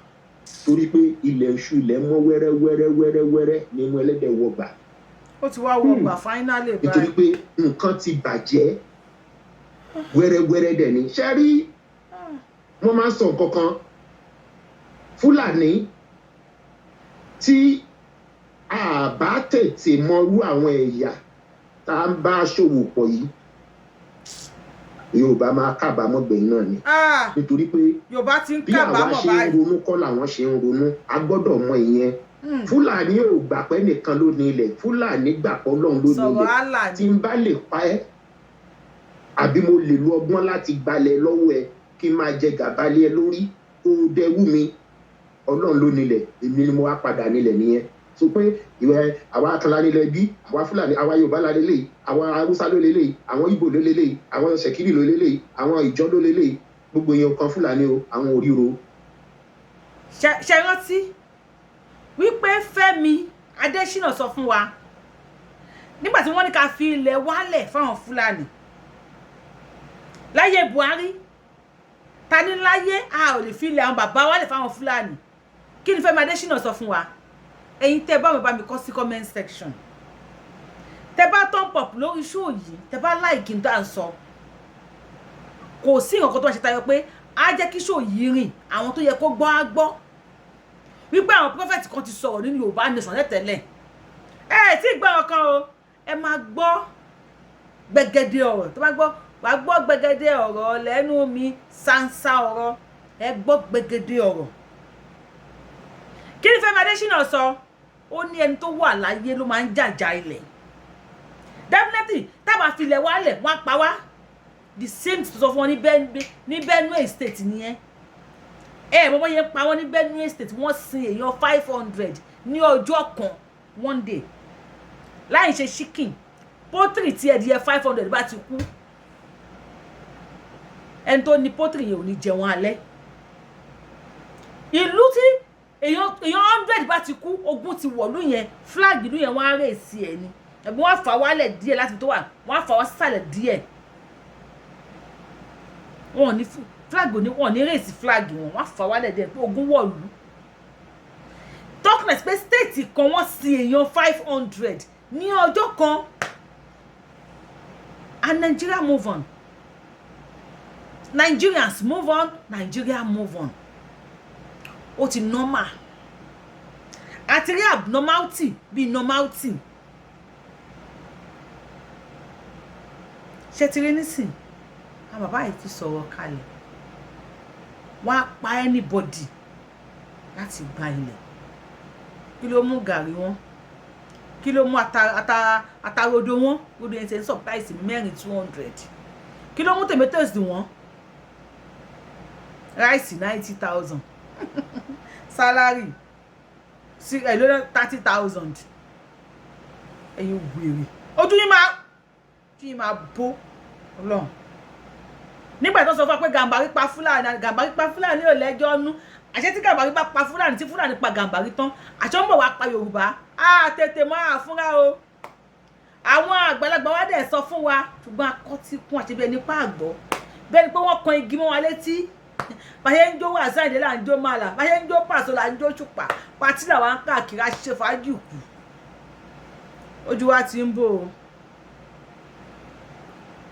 Torí pé ilẹ̀ ń ṣú, ilẹ̀ mọ́, wẹ́rẹ́ wẹ́rẹ́ wẹ́rẹ́ wẹ́rẹ́ ní imú ẹlẹ́dẹ̀ wọgbà. Ó ti wá wọ gbà finally Nítorí báyìí. pé nǹkan ti bàjẹ́ wẹ́rẹ́wẹ́rẹ́ dẹ̀ ni. Ṣé rí, wọ́n máa ń sọ nǹkan kan, Fúlàní, tí a bá tètè mọrú àwọn ẹ̀yà tá a ń bá ṣòwò pọ̀ yìí, Yorùbá máa kábàámọ̀ gbẹ̀yìn náà ni. Nítorí pé Yorùbá ti ń bí àwa kábàámọ̀ ṣe ń báyìí. ronú kọ́ làwọn ṣe ń ronú. A gbọ́dọ̀ mọ ìyẹn. Fúlàní ò gbà pé nìkan ló ní ilẹ̀. Fúlàní gbà pé Ọlọ́run ló ní Sọ̀rọ̀ ilẹ̀. Allah Tí ni. n bá lè pa ẹ́, àbí mo lè lo ọgbọ́n láti gbalẹ̀ lọ́wọ́ ẹ, kí n máa jẹ gàba lé ẹ lórí, kó o dẹrú mi, Ọlọ́run ló nílẹ̀, èmi ni mo wá padà nílẹ̀ nìyẹn. So pé ìwẹ àwa kan la nílẹ̀ bí àwa Fúlàní, àwa Yorùbá la lélẹ̀, àwa Haúsá ló lélẹ̀, àwọn Ìgbò ló lélẹ̀, àwọn Ṣẹ̀kírì ló lélẹ̀, àwọn Ìjọ ló lélẹ̀, gbogbo èèyàn kan Fúlàní o, àwọn òríro. Ṣe rántí wípé Fẹ́mi Adésínà sọ fún wa nígbà tí wọ́n ní ká fi ilẹ̀ wálẹ̀ fáwọn Fúlàní láyé Buhari, ta ní láyé a ò lè fi ilẹ̀ àwọn bàbá wálẹ̀ fáwọn Fúlàní? Kí ni Fẹ́mi Adésínà sọ fún wa? Ẹ̀yin tẹ́ bá mi, bá mi kọ sí comment section. Tẹ́ bá thumb up lórí show yìí, tẹ́ bá like n tá à ń sọ, kò sí nǹkan kan tó máa ṣe tayọ pé á jẹ́ kí show yìí rìn. Àwọn tó yẹ kó gbọ́ á gbọ́ wípé àwọn prophet kan ti sọ̀rọ̀ nínú Yorùbá Nation tẹ́tẹ́lẹ̀. Ẹ ẹ tí gbọ́ ọ̀kan o, ẹ máa gbọ́ gbẹ̀gẹ̀dẹ̀ ọ̀rọ̀. Tó bá gbọ́, wàá gbọ́ gbẹ̀gẹ̀dẹ̀ ọ̀rọ̀ lẹ́nu mi, sánsá ọ̀rọ̀. Ẹ gbọ́ gbẹ̀gẹ̀dẹ̀ ọ̀rọ̀. Kí ni Fẹ́mi Adésínà sọ? Ó ní ẹni tó wà láyé ló máa ń jàjà ilẹ̀. Definitely, tábà filẹ̀ wálẹ̀, wọ́n á pa wá. The same tó sọ fún wọn ní Benue State nìyẹn. Ẹ mọ bọ́ yẹn pa wọ́n ní Benue State. Wọ́n sin èèyàn 500 ní ọjọ́ kan, one day, láì ṣe chicken poultry. Tí ẹdìyẹ 500 bá ti kú, ẹni tó ní poultry yẹn ò ní jẹun alẹ́. Ìlú tí èèyàn 100 bá ti kú, ogun ti wọ̀lú yẹn. Flag ìlú yẹn, wọ́n á rè sí ẹ ni, ẹ̀gbọ́n wọ́n á fà wálẹ̀ díẹ̀ láti tó wà, wọ́n á fà wá sísàlẹ̀ díẹ̀. Wọn ò ní flag ò ní, wọn ò ní raise flag wọn, wọ́n á fà wálẹ̀ díẹ̀ pé ogun wọ̀lú. Talkless pé state kan, wọ́n sin èèyàn 500 ní ọjọ́ kan. And Nigeria move on, Nigerians move on, Nigeria move on. Ó ti normal, àti rí abnormality bíi normality. Ṣé ti rí nísìn, àwọn bàbá yìí ti sọ̀rọ̀ kalẹ̀, wọ́n á pa anybody láti gba ilẹ̀. Kí ló mú gàrí wọn? Kí ló mú ata ata atarodo wọn? Rodo yẹn ti ń surprise mẹ́rin 200. Kí ló mú tomatoes wọn? Rice 90,000, salary sí ẹ̀ ló 30,000. Ẹ̀yin wèrè, ojú yín máa bó. Ọlọ́run, nígbà tó sọ fún wa pé Gàmbàrí pa Fúlàní, Gàmbàrí pa Fúlàní ò lẹ́jọ́ nú. Àṣẹ tí Gàmbàrí bá pa Fúlàní, tí Fúlàní pa Gàmbàrí tán, àṣẹ ń bọ̀ wá pa Yorùbá. Á tètè máa fúnra o. Àwọn àgbàlagbà wa dẹ̀ sọ fún wa, ṣùgbọ́n akọ́tí kún àti bí ẹni pa àgbọ̀, bẹ́ẹ̀ ni pé wọ́n kan igi mọ́ wa létí. Báyé ń jó wàásù àìdè là ń jó màlà, báyé ń jó pàṣọ là ń jó ṣùpà, pàtí làwọn ń káàkiri, àṣẹ fàájì kù. Ojú wa ti ń bò ó.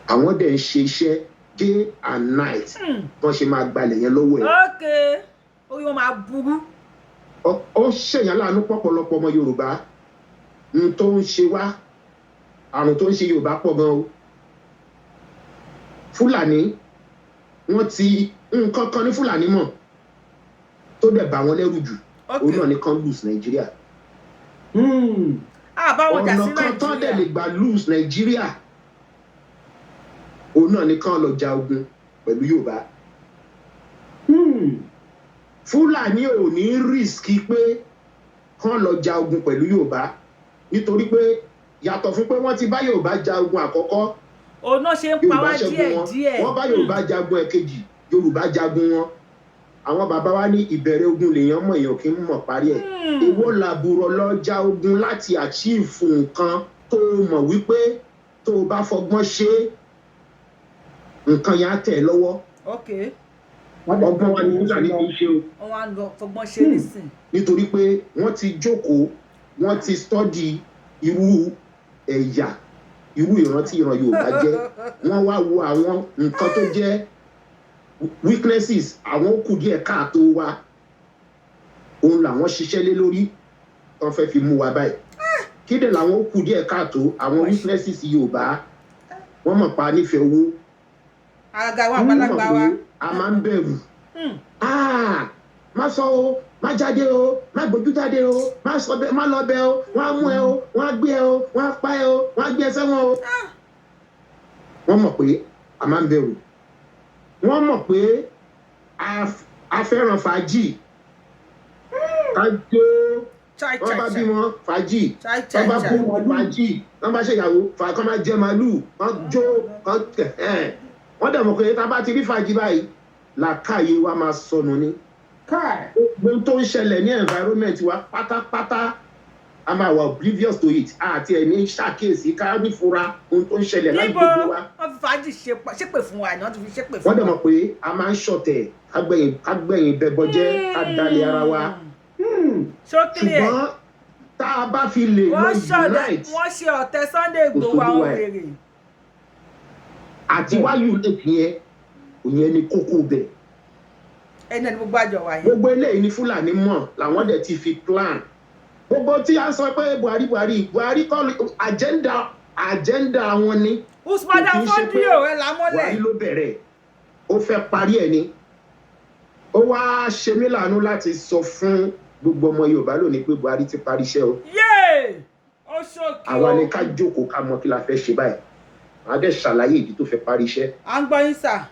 Àwọn dẹ̀ ń ṣe iṣẹ́ day and night bọ́n ṣe máa gbalẹ̀ yẹn lọ́wọ́ ẹ̀. Ok, orí wọn máa burú. Ó ṣèyàn láàánú pọ̀pọ̀lọpọ̀ ọmọ Yorùbá n tó ń ṣe wá, àrùn tó ń ṣe Yorùbá pọ̀ gan o. Fúlàní, wọ́n ti nǹkan kan ní Fúlàní mọ̀ tó dẹ̀ bà wọ́n lẹ́rù jù, òun náà ní kan lose Nàìjíríà. Àbáwọn jà sí Ọ̀nà kan tán dẹ̀ lè Nàìjíríà. gbà lose Nàìjíríà, òun náà ní kán lọ ja ogun pẹ̀lú Yorùbá. Fúlàní ò ní risk pé Kán lọ ja ogun pẹ̀lú Yorùbá, nítorí pé yàtọ̀ fún pé wọ́n ti bá Yorùbá ja ogun àkọ́kọ́, Òun náà ṣe ń pa Yorùbá wá ṣẹ́gun díẹ̀ wọn. díẹ̀. Wọ́n bá Yorùbá jagun ẹ̀kejì, Yorùbá jagun wọn. Àwọn bàbá wa ní ìbẹ̀rẹ̀ ogun lèèyàn mọ̀, èèyàn kì í mọ̀ parí ẹ̀. Èwo làbúrò lọ ja ogun láti achieve nǹkan tó o mọ̀ wípé tó o bá fọgbọ́n ṣe é, nǹkan yẹn á tẹ̀ ẹ́ lọ́wọ́? Wọ́n dẹ̀ Ọgbọ́n wa ní Fúlàní kì í ṣe o. Wọ́n wá ń lọ fọgbọ́n ṣe nísìn. Nítorí pé wọ́n ti jókòó, wọ́n ti study irú ẹ̀yà, irú ìran tí ìran Yorùbá jẹ́. Wọ́n wá wo àwọn nǹkan tó jẹ́ weaknesses, àwọn ó kù díẹ̀ káàtó wa, òun làwọn ṣiṣẹ́ lé lórí tán fẹ́ fi mú wa báyìí. Kí dẹ̀ làwọn ó kù díẹ̀ káàtó, àwọn weaknesses Yorùbá? Wọ́n mọ̀ pa nífẹ̀ẹ́ owó. Àgàgà àwọn Wọ́n mọ̀ àgbàlagbà wa. pé a máa ń bẹ̀rù. Ah, má sọ o, má jáde o, má gbójú jáde o, má sọ bẹ, má lọ bẹ o, wọn á mú ẹ o, wọn á gbé ẹ o, wọn á pa ẹ o, wọn á gbé ẹ sẹ́wọ̀n o. Wọ́n mọ̀ pé a máa ń bẹ̀rù. Wọ́n mọ̀ pé a fẹ́ràn fàájì, ká jó. Chai. Wọ́n Chai. bá Chai. bímọ, fàájì. Chai chai. Wọ́n bá Chai. kú, fàájì. Wọ́n bá ṣèyàwó, fà kán máa jẹ màálù, kán jó, kán tẹ̀ ẹ̀. Wọ́n dẹ̀ mọ̀ pé tá a bá ti rí fàájì báyìí, làákàyè wa máa sọnù ni. Káì. Gbogbo tó ń ṣẹlẹ̀ ní environment wa pátápátá, a máa wà oblivious to it, àti ẹ̀ ní ṣàkíyèsí ká nífura ohun tó ń ṣẹlẹ̀ Níbo? ládùúgbò wa. Wọ́n fi fàájì ṣépè fún wa ni, wọ́n ti fi ṣépè Wọ́n fún dẹ̀ wa. mọ̀ pé a máa ń ṣọ̀tẹ̀, ká gbẹ̀yìn bẹbọjẹ́, ká dalẹ̀ ara wa. Ṣó clear? Ṣùgbọ́n tá a bá fi lè lọ Wọ́n ṣọ̀dẹ̀ unite, wọ́n ṣe ọ̀tẹ̀ Sunday Igboho, Kò àwọn sódúwà ẹ̀. wèrè. Àti wá unite yẹn, òyìn ni kókó bẹ̀. Ẹni gbogbo àjọ wa yẹn. Gbogbo eléyìí ní Fúlàní mọ̀, làwọn dẹ̀ ti fi plan gbogbo tí a sọ pé Buhari, Buhari, Buhari kọ́, agenda wọn ni. Usman Kò kí ń ṣe pé Danfodio ẹ lámọ́lẹ̀. Buhari ló bẹ̀rẹ̀, ó fẹ́ parí ẹ̀ ni. Ó wá ṣe mí láàánú láti sọ fún gbogbo ọmọ Yorùbá lónìí pé Buhari ti parí iṣẹ́ o. Yéè, ó ṣòkì. Àwa O. ni ká jókòó, ká mọ kí la fẹ́ ṣe báyìí. Màá dẹ̀ ṣàlàyé ìdí tó fẹ́ parí iṣẹ́. À ń gbọ́ yín, sà.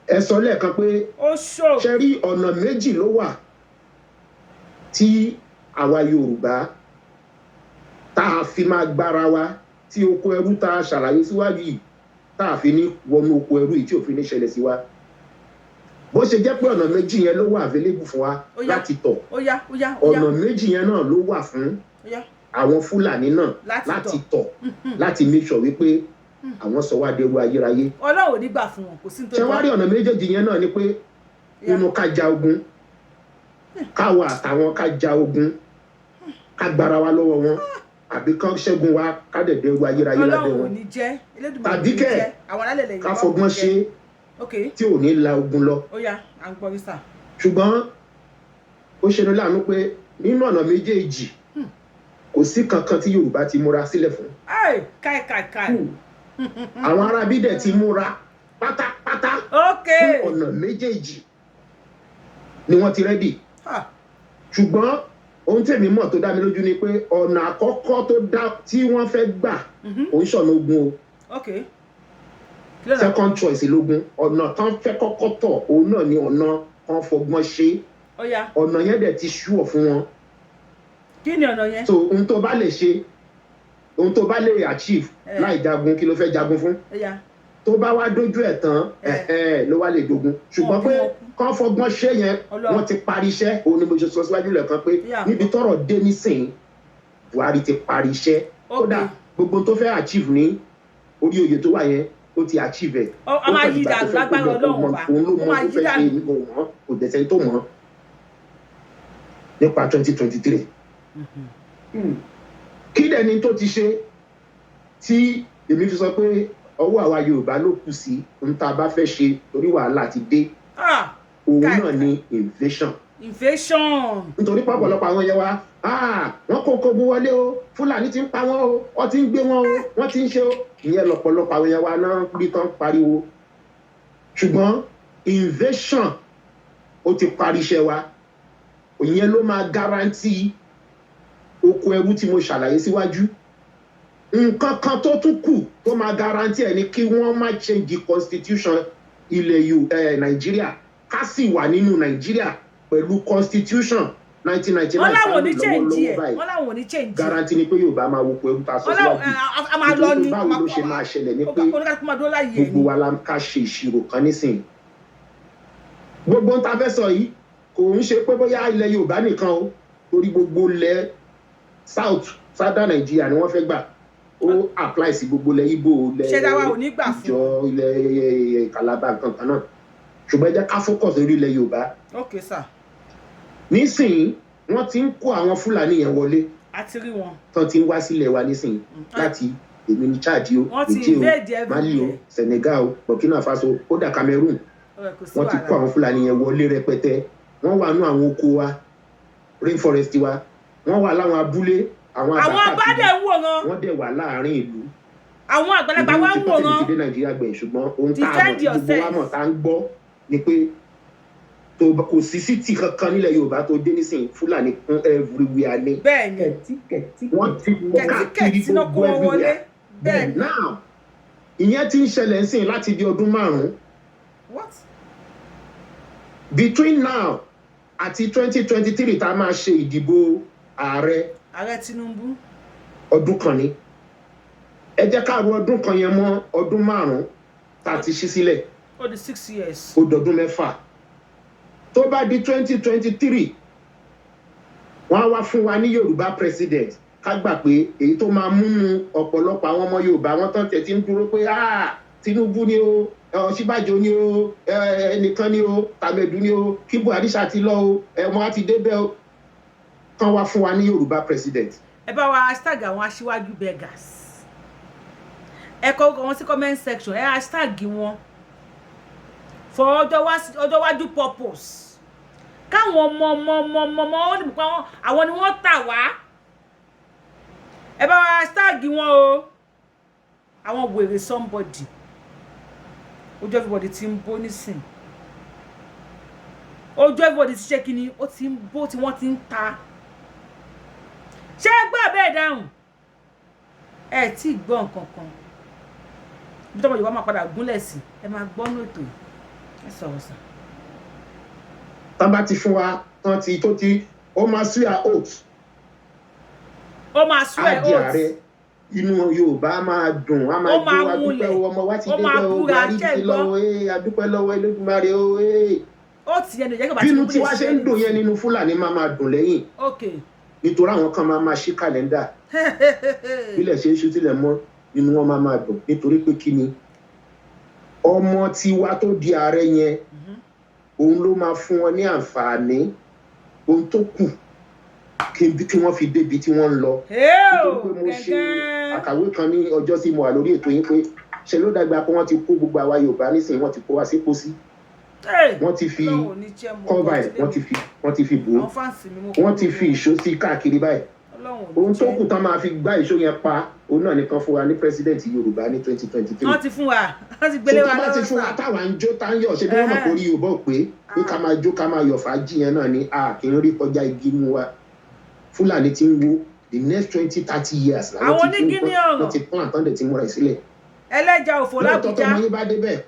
Ẹ sọ lẹ́ẹ̀kan pé Ó ṣòkì. ṣe rí, ọ̀nà méjì ló wà tí àwa Yorùbá tá a fi máa gbára wa tí oko ẹrú tá a ṣàlàyé síwájú yìí, tá a fi ní wọnú oko ẹrú yìí, tí òfin ní ṣẹlẹ̀ sí wa. Bó ṣe jẹ́ pé ọ̀nà méjì yẹn ló wà available fún wa Ó yá. láti tọ̀, Ó yá, ó yá, ó yá. ọ̀nà méjì yẹn náà ló wà fún Ó yá. àwọn Fúlàní náà Láti láti tọ̀. tọ̀, láti make sure wípé àwọn sọ wá dẹrú ayérayé. Ọlọ́run ò ní gbà fún wọn, kò sí ní tó Ṣé wá rí, ọ̀nà méjèèjì yẹn náà ni pé nínú ká ja ogun, káwa àtàwọn ká ja ogun, ká gbára wa lọ́wọ́ wọn, àbí kán ṣẹ́gun wa, ká dẹ̀ dẹrú ayérayé lábẹ́ Ọlọ́run ò wọn, ní jẹ́, Elédùmarè ò tàbí ní kẹ̀ jẹ́, àwọn alálẹ̀ lẹ́yìn ká fọgbọ́n ṣe tí ò ní la ogun lọ. Ó yá, à ń gbọ́ yín, sà. Ṣùgbọ́n ó ṣe ní láàánú pé nínú ọ̀nà méjèèjì, kò sí kankan tí Yorùbá ti múra sílẹ̀ fún. Ẹ́ẹ̀, káì káì káì. Àwọn arábí dẹ̀ ti múra pátápátá fún ọ̀nà méjèèjì ni wọ́n ti ready. Ṣùgbọ́n ohun tèmi mọ̀ tó dá mi lójú ni pé ọ̀nà àkọ́kọ́ tó dá tí wọ́n fẹ́ gbà kò ń ṣọ̀nà ogun o. Ok, kí ló dà? Second choice lógun. Ọ̀nà tán fẹ́ kọ́kọ́ tọ̀, òun náà ni ọ̀nà kan fọgbọ́n ṣe. Ó yá. Ọ̀nà yẹn dẹ̀ ti ṣúọ̀ fún wọn. Kí ni ọ̀nà yẹn? So ohun tó bá lè ṣe, ohun tó bá lè achieve láì jagun, kí ló fẹ́ jagun fún? Ó yá. Tó bá wá dójú ẹ̀ tán, ẹ̀hẹ́n, ló wá lè dogun. Ṣùgbọ́n Wọn bí pé wọn kú. kán fọgbọ́n ṣe yẹn, Ọlọ́run. wọ́n ti parí iṣẹ́. Òun ni mo ṣe sọ síwájú lẹ́ẹ̀kan pé níbi tọ́rọ̀ dé nísìnyí, Buhari ti parí iṣẹ́. Kódà gbogbo tó fẹ́ achieve ní orí oyè tó wà yẹn, ó ti achieve ẹ̀. A máa Ó kàn yí dìgbà tó dànù fẹ́ kó lágbára mọ- Ọlọ́run wa. òun ló Ó mọ máa tó yí fẹ́ ṣe. dànù. Èmi kò mọ̀, kò dẹ̀sẹ̀ tó mọ̀ nípa 2023. Kí dẹ̀ ni tó ti ṣe tí èmi fi sọ pé ọwọ́ àwa Yorùbá ló kù sí ohun tá a bá fẹ́ ṣe, torí wàhálà ti dé? Òun Káì. náà ni invasion. Invasion. Nítorí pọ̀pọ̀lọpọ̀ àwọn yẹn wa, wọ́n kó kogun wọlé o, Fúlàní ti ń pa wọ́n o, wọ́n ti ń gbé wọn o, wọ́n ti ń ṣe o. Ìyẹn lọ̀pọ̀lọpọ̀ àwọn yẹn wa náà rí tán pariwo. Ṣùgbọ́n invasion, ó ti parí iṣẹ́ wa. Ìyẹn ló máa guarantee oko ẹrú tí mo ṣàlàyé síwájú. Nǹkan kan tó tún kù tó máa guarantee ẹ̀ ni kí wọ́n má change the constitution ilẹ̀ Nàìjíríà, ká sì wà nínú Nàìjíríà pẹ̀lú constitution. 1999 Wọ́n láwọn ò ní tá change lọ́wọ́lọ́wọ́ ẹ̀. báyìí, Wọ́n láwọn ò ní change ẹ̀. guarantee ni pé Yorùbá máa wo pé ta sọ Wọ́n láwọn síwájú. a máa lọ Nítorí ní pé báwo ló ṣe máa ṣẹlẹ̀ ni pé oníkálukú máa dúró láàyè ẹ̀ gbogbo ni. wa la ká ṣe ìṣirò kan nísìnyí. Gbogbo ń ta fẹ́ sọ yìí kò ń ṣe pé bóyá ilẹ̀ Yorùbá nìkan o, torí gbogbo ilẹ̀ southern Nàìjíríà ni wọ́n fẹ́ gbà. Ó apply sí gbogbo ilẹ̀ Ìgbò, ilẹ̀ Ṣẹ̀dá wa ò ní gbà fún. Ìjọ, ilẹ̀ Kàlábà, nǹkan kan náà, ṣùgbọ́n ẹ jẹ́ ká focus lórí ilẹ̀ Yorùbá. Ok sir. Nísìnyí, wọ́n ti ń kó àwọn Fúlàní yẹn wọlé. A ti rí wọn. Tán ti ń wá sílẹ̀ wa nísìnyí láti èmi ní Chad o, Wọ́n ti Niger o, invade Mali o, everywhere. Senegal o, Burkina Faso, kódà Cameroon. Ọ̀rẹ́, kò sí Wọ́n ti kó wàhálà. àwọn Fúlàní yẹn wọlé rẹpẹtẹ. Wọ́n wà nú àwọn oko wa, rainforest wa, wọ́n wà láwọn abúlé, àwọn Àwọn àgbà ọba káàkiri. dẹ̀ ń wòran. Wọ́n dẹ̀ wà láàárín ìlú. Àwọn àgbàlagbà Ìlú wa ti ń pọ́tẹ́lì wòran. ti dé Nàìjíríà gbẹ̀yìn, ṣùgbọ́n ohun tá a mọ̀ Defend tí gbogbo wa yourself. mọ̀ tá a ń gbọ́ ni pé tó kò sí city kankan nílẹ̀ Yorùbá tó dé nísìnyí, Fúlàní kún everywhere ni. Bẹ́ẹ̀ ni. Kẹ̀tíkẹ̀tí. Wọ́n ti pọ̀ káàkiri Kẹ̀tíkẹ̀tí náà kó gbogbo wọn wọlé. everywhere. Bẹ́ẹ̀ ni. Now, ìyẹn ti ń ṣẹlẹ̀ ń sìn láti bí ọdún 5. What? Between now àti 2023 tá a máa ṣe ìdìbò ààrẹ, Ààrẹ Tinubu. ọdún kan ni. Ẹ jẹ́ ká ro ọdún kan yẹn mọ́ ọdún 5 tá a ti ṣí sílẹ̀. Ó di 6 years. Ó dọdún 6. Tó bá di 2023, wọ́n á wá fún wa ní Yorùbá president. Ká gbà pé èyí tó máa múnú ọ̀pọ̀lọpọ̀ àwọn ọmọ Yorùbá wọn tán tẹ̀ tí ń dúró pé, "Ah, Tinubu ni o, Ọ̀ṣínbàjò ni o, ẹnìkan ni o, tàmẹ̀dù ni o, kí Buhari ṣáà ti lọ o, wọn á ti débẹ̀ o," kán wá fún wa ní Yorùbá president. Ẹ bá wa hashtag àwọn aṣíwájú beggars. Ẹ kọ orúkọ wọn sí comment section. Ẹ hashtag wọn for ọjọ́ iwájú purpose, káwọn ọmọ ọmọ ọmọ ọmọ ọmọ ó ní pé àwọn ni wọ́n tà wá. Ẹ bá wa hashtag wọn o. Àwọn wèrè somebody, ojú everybody ti ń bó nísìn. Ojú everybody ti ṣe kíni, ó ti ń bó tí wọ́n ti ń ta. Ṣé ẹ gbọ́ bẹ́ẹ̀ dáhùn? Ẹ tí ì gbọ́ nǹkan kan bí tọ́mọ Yorùbá máa padà gúnlẹ̀ sí. Ẹ máa gbọ́ ní ètò yìí. Ẹ sọ̀rọ̀ sàn. Tán bá ti fún wa tán, ti tó ti ó máa swear oath. Ó máa swear Á di oath. ààrẹ, inú Yorùbá á máa dùn, á máa Ó máa jó, adúpẹ́ múlẹ̀. o, ọmọ wa ti Ó máa débẹ̀ o, búra, Buhari ṣẹ́ ti gbọ́? lọ o, ee, adúpẹ́ lọ́wọ́ Elédùmarè o, ee. Ó ti yẹn ní ìjẹ́ kí bàbá Bínú Tinubu tí lè wá ṣe ń dùn yẹn nínú Fúlàní máa máa dùn lẹ́yìn, nítorí àwọn kan máa máa ṣí kàlẹ́ndà. Bílẹ̀ ṣe ń ṣú sílẹ̀ mọ́, nínú wọn máa máa dùn, nítorí pé kí ni? Ọmọ tiwa tó di ààrẹ yẹn, òun ló máa fún wọn ní àǹfààní ohun tó kù kí wọ́n fi débi tí wọ́n ń lọ. Nítorí pé mo ṣe àkàwé kan ní ọjọ́ tí mo wà lórí ètò yín pé ṣe ló dàgbà pé wọ́n ti kó gbogbo àwa Yorùbá nísìnyí, wọ́n ti kó wa sí pósí, wọ́n ti fi cover ẹ̀, wọ́n ti fi bò ó, wọ́n ti fi ìṣó sí káàkiri báyìí. Ohun tó kù tán máa fi gbá ìṣó yẹn pa, òun náà nìkan fún wa ní president Yorùbá ní 2023. Wọ́n ti fún wa, wọ́n ti gbélé So wa tó bá ti lọ́wọ́ fún wa sà. táwa ń jó tá ń yọ̀, ṣe bí wọ́n mọ̀ pé orí Yorùbá ò pé pé ká máa jó, ká máa yọ̀, fàájì yẹn náà ni a kì í rí kọjá igi mú wa. Fúlàní ti ń wo the next 20, 30 years làwọn Àwọn ti onígíní ọ̀ràn. wọ́n ti plan tán dẹ̀ ti múra ẹ̀ sílẹ̀. Ẹlẹ́jà òfò Lóòótọ́, l'Ábùjá. tọmọ yín bá débẹ̀,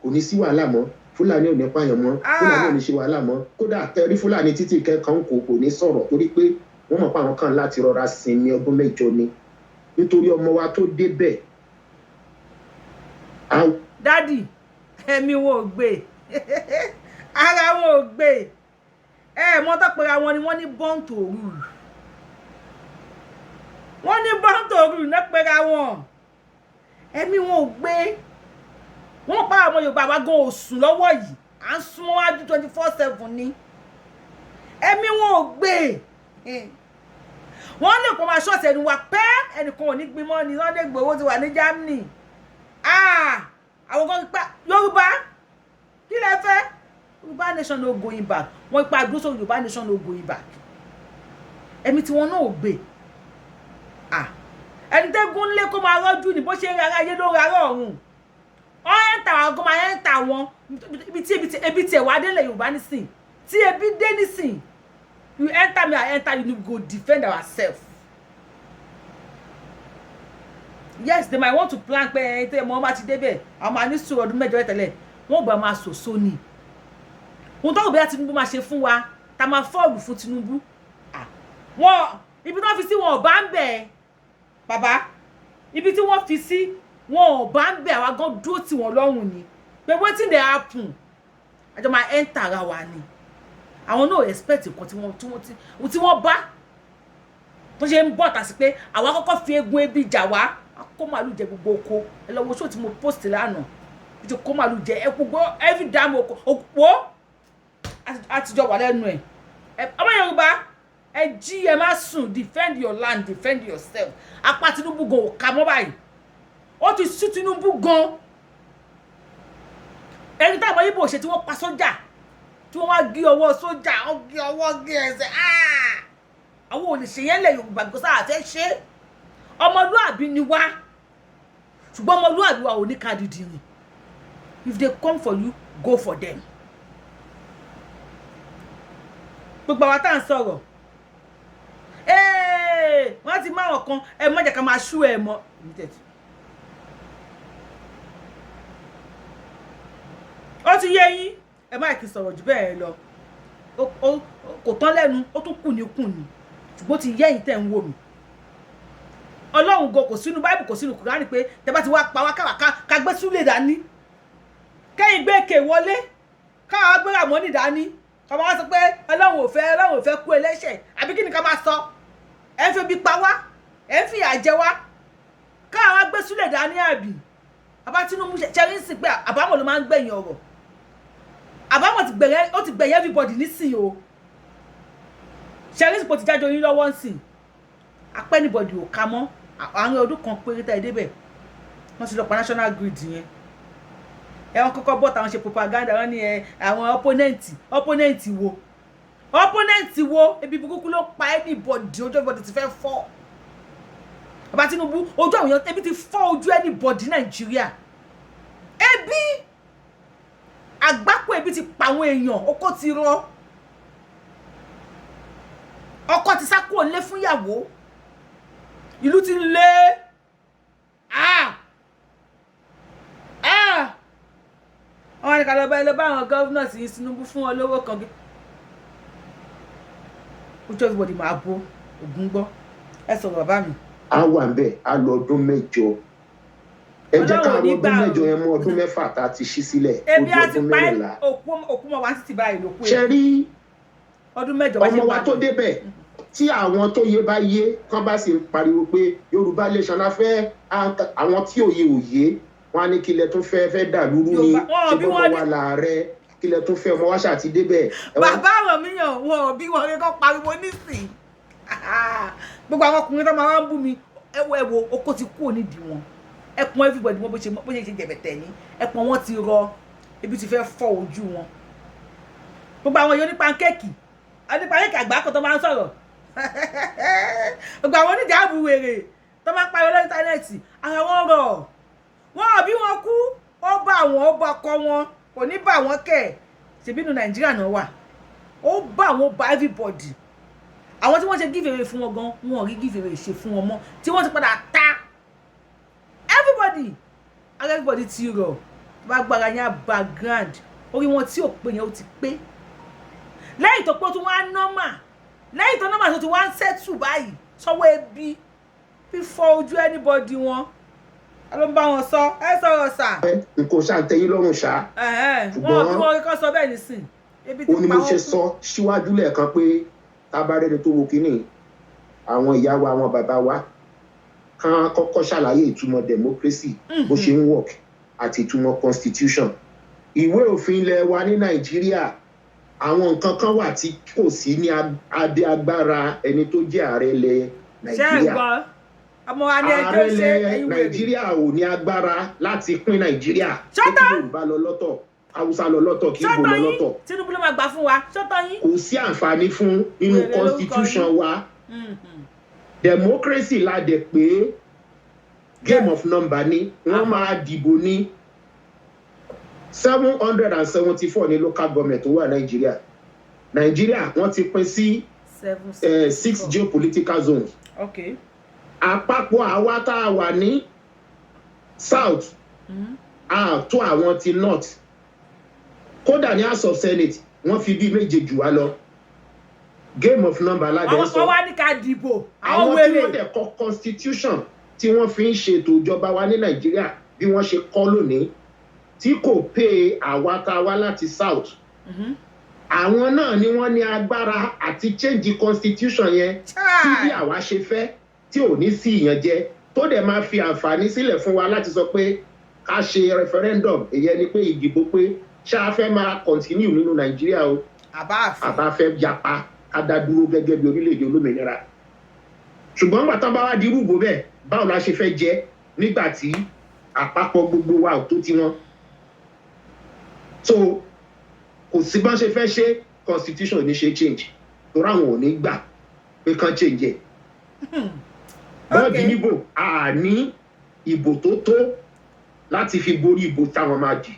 kò ní sí wàhálà mọ́. Fúlàní ò ní pààyàn mọ́. Ah. Fúlàní ò ní ṣe wàhálà mọ́. Kódà tẹrí Fúlàní títí kẹ́kọ̀ọ́ kò ní sọ̀rọ̀, torí pé wọ́n mọ̀ pé àwọn kan láti rọra sinmi ọdún 8 ni, nítorí ọmọ wa tó débẹ̀ á Daddy, ẹ̀mí wọn ò gbé, ara wọn ò gbé. Ẹ mọ tó pera wọn ni wọ́n ní born to rule. Wọ́n ní born to rule náà pera wọn. Ẹ̀mí wọn ò gbé. Wọ́n pa àwọn Yorùbá wa gan òsùn lọ́wọ́ yìí, à ń súnmọ́ wájú 24/7 ni. Ẹ̀mí wọn ò gbé. Wọ́n lè kó máa ṣọ́ọ̀tì ẹnu wa pẹ́, ẹnìkan ò ní gbin mọ́ ni. Sunday Igboho ti wà ní Germany. Ah, àwọn kan pa Yorùbá. Kí lẹ fẹ́? Yorùbá nation no going back. Wọ́n ipa dúró sórí Yorùbá nation no going back. Ẹ̀mí tí wọn náà ò gbé. Ah, ẹni tẹ́gùn lé kó máa rọ́jú ní bó ṣe ń rárá ayé ló ń rárá ọ̀run. Wọ́n ń tà wọn kó máa ń tà wọn. Ibi tí ebi tí ẹ̀ wá délẹ̀ Yorùbá nísìn, tí ebi dé nísìn, you enter me, I enter you, we go defend ourselves. Yes, they might want to plan pé ẹni tẹ́ mọ́ bá ti débẹ̀, àwọn máa ní sùúrù ọdún 8 tẹ́lẹ̀, wọ́n gbà máa sòso ni. Ohun tó rò bí Tinubu máa ṣe fún wa tá máa fall fún Tinubu. Wọn ibi tí wọ́n fi sí, wọn ò bá ń bẹ̀. Bàbá, ibi tí wọ́n fi sí, wọn ò bá ń bẹ̀. Àwa gan dúró tì wọ́n lọ́rùn ni pé wetin dey happen? Àjọ máa enter ara wa ni. Àwọn náà expect nǹkan tí wọ́n bá tó ṣe ń bọ̀ tà sí pé àwa kọ́kọ́ fi egun ebi jà wá. A kó màálù jẹ gbogbo oko. Ẹ lọ wo show tí mo post lánàá bí ti kó màálù jẹ ẹ gbogbo every damn oko òpó àtijọ́ wà lẹ́nu ẹ̀. Ọmọ Yorùbá, ẹ jí, ẹ má sùn. Defend your land, defend yourself. Apá Tinubu gan ò ká mọ́ báyìí. Ó ti sú Tinubu gan. Ẹni táwọn Ibo ṣe tí wọ́n pa sójà, tí wọ́n wá gé ọwọ́ sójà, wọ́n gé ọwọ́, gé ẹsẹ̀. Àwọn ò lè ṣe yẹn lẹ̀ Yorùbá gbọ́sà àfẹ́ ṣe. Ọmọlúàbí ni wá, ṣùgbọ́n ọmọlúàbí wa ò ní ká dìdì rìn. If they come for you, go for them. Gbogbo àwa tá à ń sọ̀rọ̀, wọ́n ti máa wọ̀n kan. Ẹ má jẹ́ ká máa ṣú ẹ mọ́. Ó ti yé yín. Ẹ má kí sọ̀rọ̀ jù bẹ́ẹ̀ lọ. Kò tán lẹ́nu, ó tún kù ní kù ní, ṣùgbọ́n ó ti yé ẹ̀yin tẹ̀ ń wò mí. Ọlọ́run gan kò sínú Báìbù, kò sínú Kùránì pé tẹ bá ti wá pa wá, káwá ká gbé súlẹ̀ dání, kẹ́yìn gbé èké wọlé, káwá gbé Ràmọ́nì dání, ká máa sọ pé Ọlọ́run ò fẹ́, Ọlọ́run ò fẹ́ kú ẹlẹ́ṣẹ̀, àbí kí ni ká máa sọ? Ẹ̀ ń fi ebi pa wá, ẹ̀ ń fìyà jẹ wá, káwá gbé súlẹ̀ dání, àbí? Bàbá Tinubu ṣẹ́rí ń sìn pé àbámọ̀ ló máa ń gbẹ̀yìn ọ̀rọ̀. Àbámọ̀ ti gbẹ̀yẹ, ó ti gbẹ̀yẹ everybody nísìnyí o. Ṣẹ́rí ń sìn pé ó ti jáde oyin lọ́wọ́ ń sìn apẹ́, anybody ò ká mọ́. Àárín ọdún kan péré tá ẹ débẹ̀, wọ́n ti lọ pa national grid yẹn. Ẹ wọ́n kọ́kọ́ bọ́ táwọn ṣe propaganda. Wọ́n ní ẹ àwọn opponent. Opponent wo? Opponent wo? Ebi burúkú ló pa anybody. Ojú everybody ti fẹ́ fọ́. Bàbá Tinubu, ojú àwọn èèyàn, ebi ti fọ́ ojú anybody Nàìjíríà. Ebi àgbákò, ebi ti pa àwọn èèyàn. Ọkọ ti rọ, ọkọ ti sá kúrò nílé fún ìyàwó. Ìlú ti lé. Ah ah, wọ́n ní ká lọ bá ẹ lọ bá àwọn governor sí Tinubu fún wọn lówó kan. Ojú everybody máa bó ògùn gbọ́. Ẹ sọ̀rọ̀, bàbá mi. Á wà ń bẹ̀, á lọ ọdún 8. Ẹ jẹ́ ká Ọlọ́run ò ní àwọn ọdún gbà o. 8 yẹn mú ọdún 6 tá a ti ṣí sílẹ̀, ó Ebi di á ti ọdún pa 14. òkú, òkú mọ̀ wá títí báyìí lókù. Ṣe rí ọdún 8 wá ṣe ọmọ wa bá tó débẹ̀, tí àwọn tó yé bá yé kán bá sì ń pariwo pé Yorùbá nation la fẹ́, àwọn tí òye òye wọn á ní kílẹ̀ tó fẹ́ fẹ́ dà lúrú ni. Wọn ò Ṣé bí bọ́mọ wọn ní wa làárẹ̀, kílẹ̀ tó fẹ́ ọmọ wa ṣáà ti débẹ̀. Bàbá àwọn míyàn, wọn ò bí wọn kọ́ pariwo nísìn. Gbogbo àwọn ọkùnrin tó máa wá ń bú mi, ẹ wo, ẹ wo, oko ti kúrò nídìí wọn. Ẹpọn everybody wọn bó ṣe jẹ̀bẹ̀tẹ̀ ní ẹpọn wọn ti rọ. Ebi ti fẹ́ fọ́ ojú wọn. Gbogbo àwọn èèyàn ní pancake, ní pancake àgbákò tó máa ń sọ̀rọ̀, gbogbo àwọn oníjàábù wèrè tó máa ń pariwo lórí internet, ara wọn rọ̀. Wọn ò bí wọn kú. Ó bá àwọn, ó bá ọkọ wọn, kò ní bá wọn kẹ̀. Ṣèbí inú Nàìjíríà náà wà. Ó bá àwọn, ó bá everybody. Àwọn tí wọ́n ṣe give away fún wọn gan, wọn ò rí give away ṣe fún wọn mọ́, tí wọ́n ti padà ta everybody. Ara everybody ti rọ̀. Bá gbára yẹn background orí wọn tí ò pé yẹn, ó ti pé lẹ́yìn tó pé, ó tún wá normal. Lẹ́yìn tó normal, tó ti wá ń settle báyìí sọ́wọ́ ebi fífọ́ ojú anybody wọn. Ẹ ló ń bá wọn sọ. Ẹ sọ̀rọ̀ sà. Nǹkan ṣáà ń tẹ́yìn lọ́rùn ṣá. Wọn ò bí wọn kọ́ sọ bẹ́ẹ̀ nísìn. Ebi ti Ó ní pa mo wọ́n ṣe kú. Sọ síwájú lẹ́ẹ̀kan pé tá a bá rẹ́ni tó wo kínní, àwọn ìyá wa, àwọn bàbá wa kán kọ́kọ́ ṣàlàyé ìtumọ̀ democracy, bó ṣe ń work, àti ìtumọ̀ constitution, ìwé òfin ilẹ̀ wa ní Nàìjíríà. Àwọn nǹkan kan wà tí kò sí ní abẹ́ agbára ẹni tó jẹ́ ààrẹ ilẹ̀ Ṣé ẹ Nàìjíríà. gbọ́? Ọmọ wa ní ẹjọ́ Ààrẹ ṣe ilẹ̀ ẹ̀yin wèrè. Nàìjíríà ò ní agbára láti pín Nàìjíríà pé Ṣọ́tán! kí Yorùbá lọ lọ́tọ̀, Haúsá lọ lọ́tọ̀, kí Ìgbò Ṣọ́tàn lọ yín. lọ́tọ̀. Tinubu ló máa gbà fún wa. Ṣọ́tàn yín. Kò sí àǹfààní fún nínú Wèrè lórúkọ constitution yín. wa. Democracy la dẹ̀ pé game of number ni. Wọ́n máa dìbò ní 774 ní local government tó wà Nàìjíríà. Nàìjíríà, wọ́n ti pín sí Seven six four. geopolitical zones. Àpapọ̀ àwa tá a wà ní south a tó àwọn ti north. Kódà ní House of Senate, wọ́n fi bí méje jù wá lọ. Game of number aládé Àwọn sọ. kan wá ní ká dìbò, àwọn Àwọn tí wèrè. wọ́n dẹ̀ kọ constitution tí wọ́n fi ń ṣètò ìjọba wa ní Nàìjíríà bí wọ́n ṣe kọ́ lónìí, tí kò pé àwa tá a wá láti South, àwọn náà ni wọ́n ní agbára àti change constitution yẹn tí bí Chai. àwa ṣe fẹ́, tí ò ní sí ìyànjẹ, tó dẹ̀ máa fi àǹfààní sílẹ̀ fún wa láti sọ pé ká ṣe referendum. Ìyẹn ni pé ìdìbò pé ṣá fẹ́ máa continue nínú Nàìjíríà o, Àbá àfẹ́. àbá fẹ́ yapa, ká dá dúró gẹ́gẹ́ bí orílẹ̀-èdè olómìnira. Ṣùgbọ́n nígbà tán bá wá di irúgbó bẹ́ẹ̀, báwo la ṣe fẹ́ jẹ́ nígbà tí àpapọ̀ gbogbo wa ò tó tiwọn? So kò sí bá ṣe fẹ́ ṣe, constitution ò ní ṣe change, torí àwọn ò ní gbà pé kán change ẹ̀. Bọ́ọ̀dì níbò a ní ìbò tó tó láti fi borí ìbò táwọn máa dì,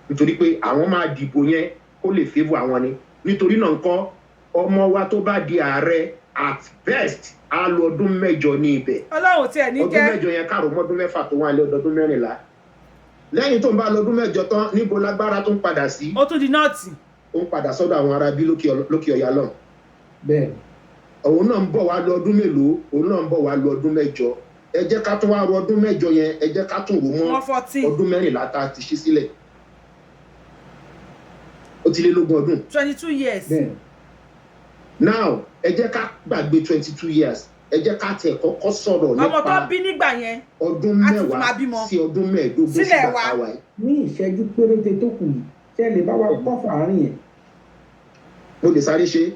nítorí pé àwọn máa dìbò yẹn kó lè favour àwọn ni. Nítorí náà ńkọ́, ọmọ wa tó bá di ààrẹ, at best á lò ọdún 8 ní ibẹ̀. Ọlọ́run tiẹ̀ ní Ọdún jẹ́. 8 yẹn, káàró mọ́dún 6 tó wà lé, ọdún 14. Lẹ́yìn tó ń bá lọ ọdún 8 tán, níbo lágbára tó ń padà sí? Ó tún di North. Ó ń padà sọ́dọ̀ àwọn ará bí lókè ọ̀yà lọ́hùn. Òun náà ń bọ̀ wá lọ ọdún mélòó? Òun náà ń bọ̀ wá lọ ọdún 8. Ẹ jẹ́ ká tún wá ro ọdún 8 yẹn, ẹ jẹ́ ká tún rò mọ́ Wọ́n 14. ọdún 14 tá a ti ṣí sílẹ̀. Ó ti lé lógún ọdún. 22 years. Now, ẹ jẹ́ ká gbàgbé 22 years. Ẹ jẹ́ ká tẹ̀ kọ́kọ́ sọ̀rọ̀ Ọmọ tó nípa bí nígbà yẹn ọdún á ti tún 10 máa bímọ. sí ọdún 15 Sílẹ̀ sígbà wa. tá a wà yìí. Ní ìṣẹ́jú péréte tó kù yìí, ṣé ẹ lè bá wa kọ́ fàárín yẹn? Mo lè sáré ṣe.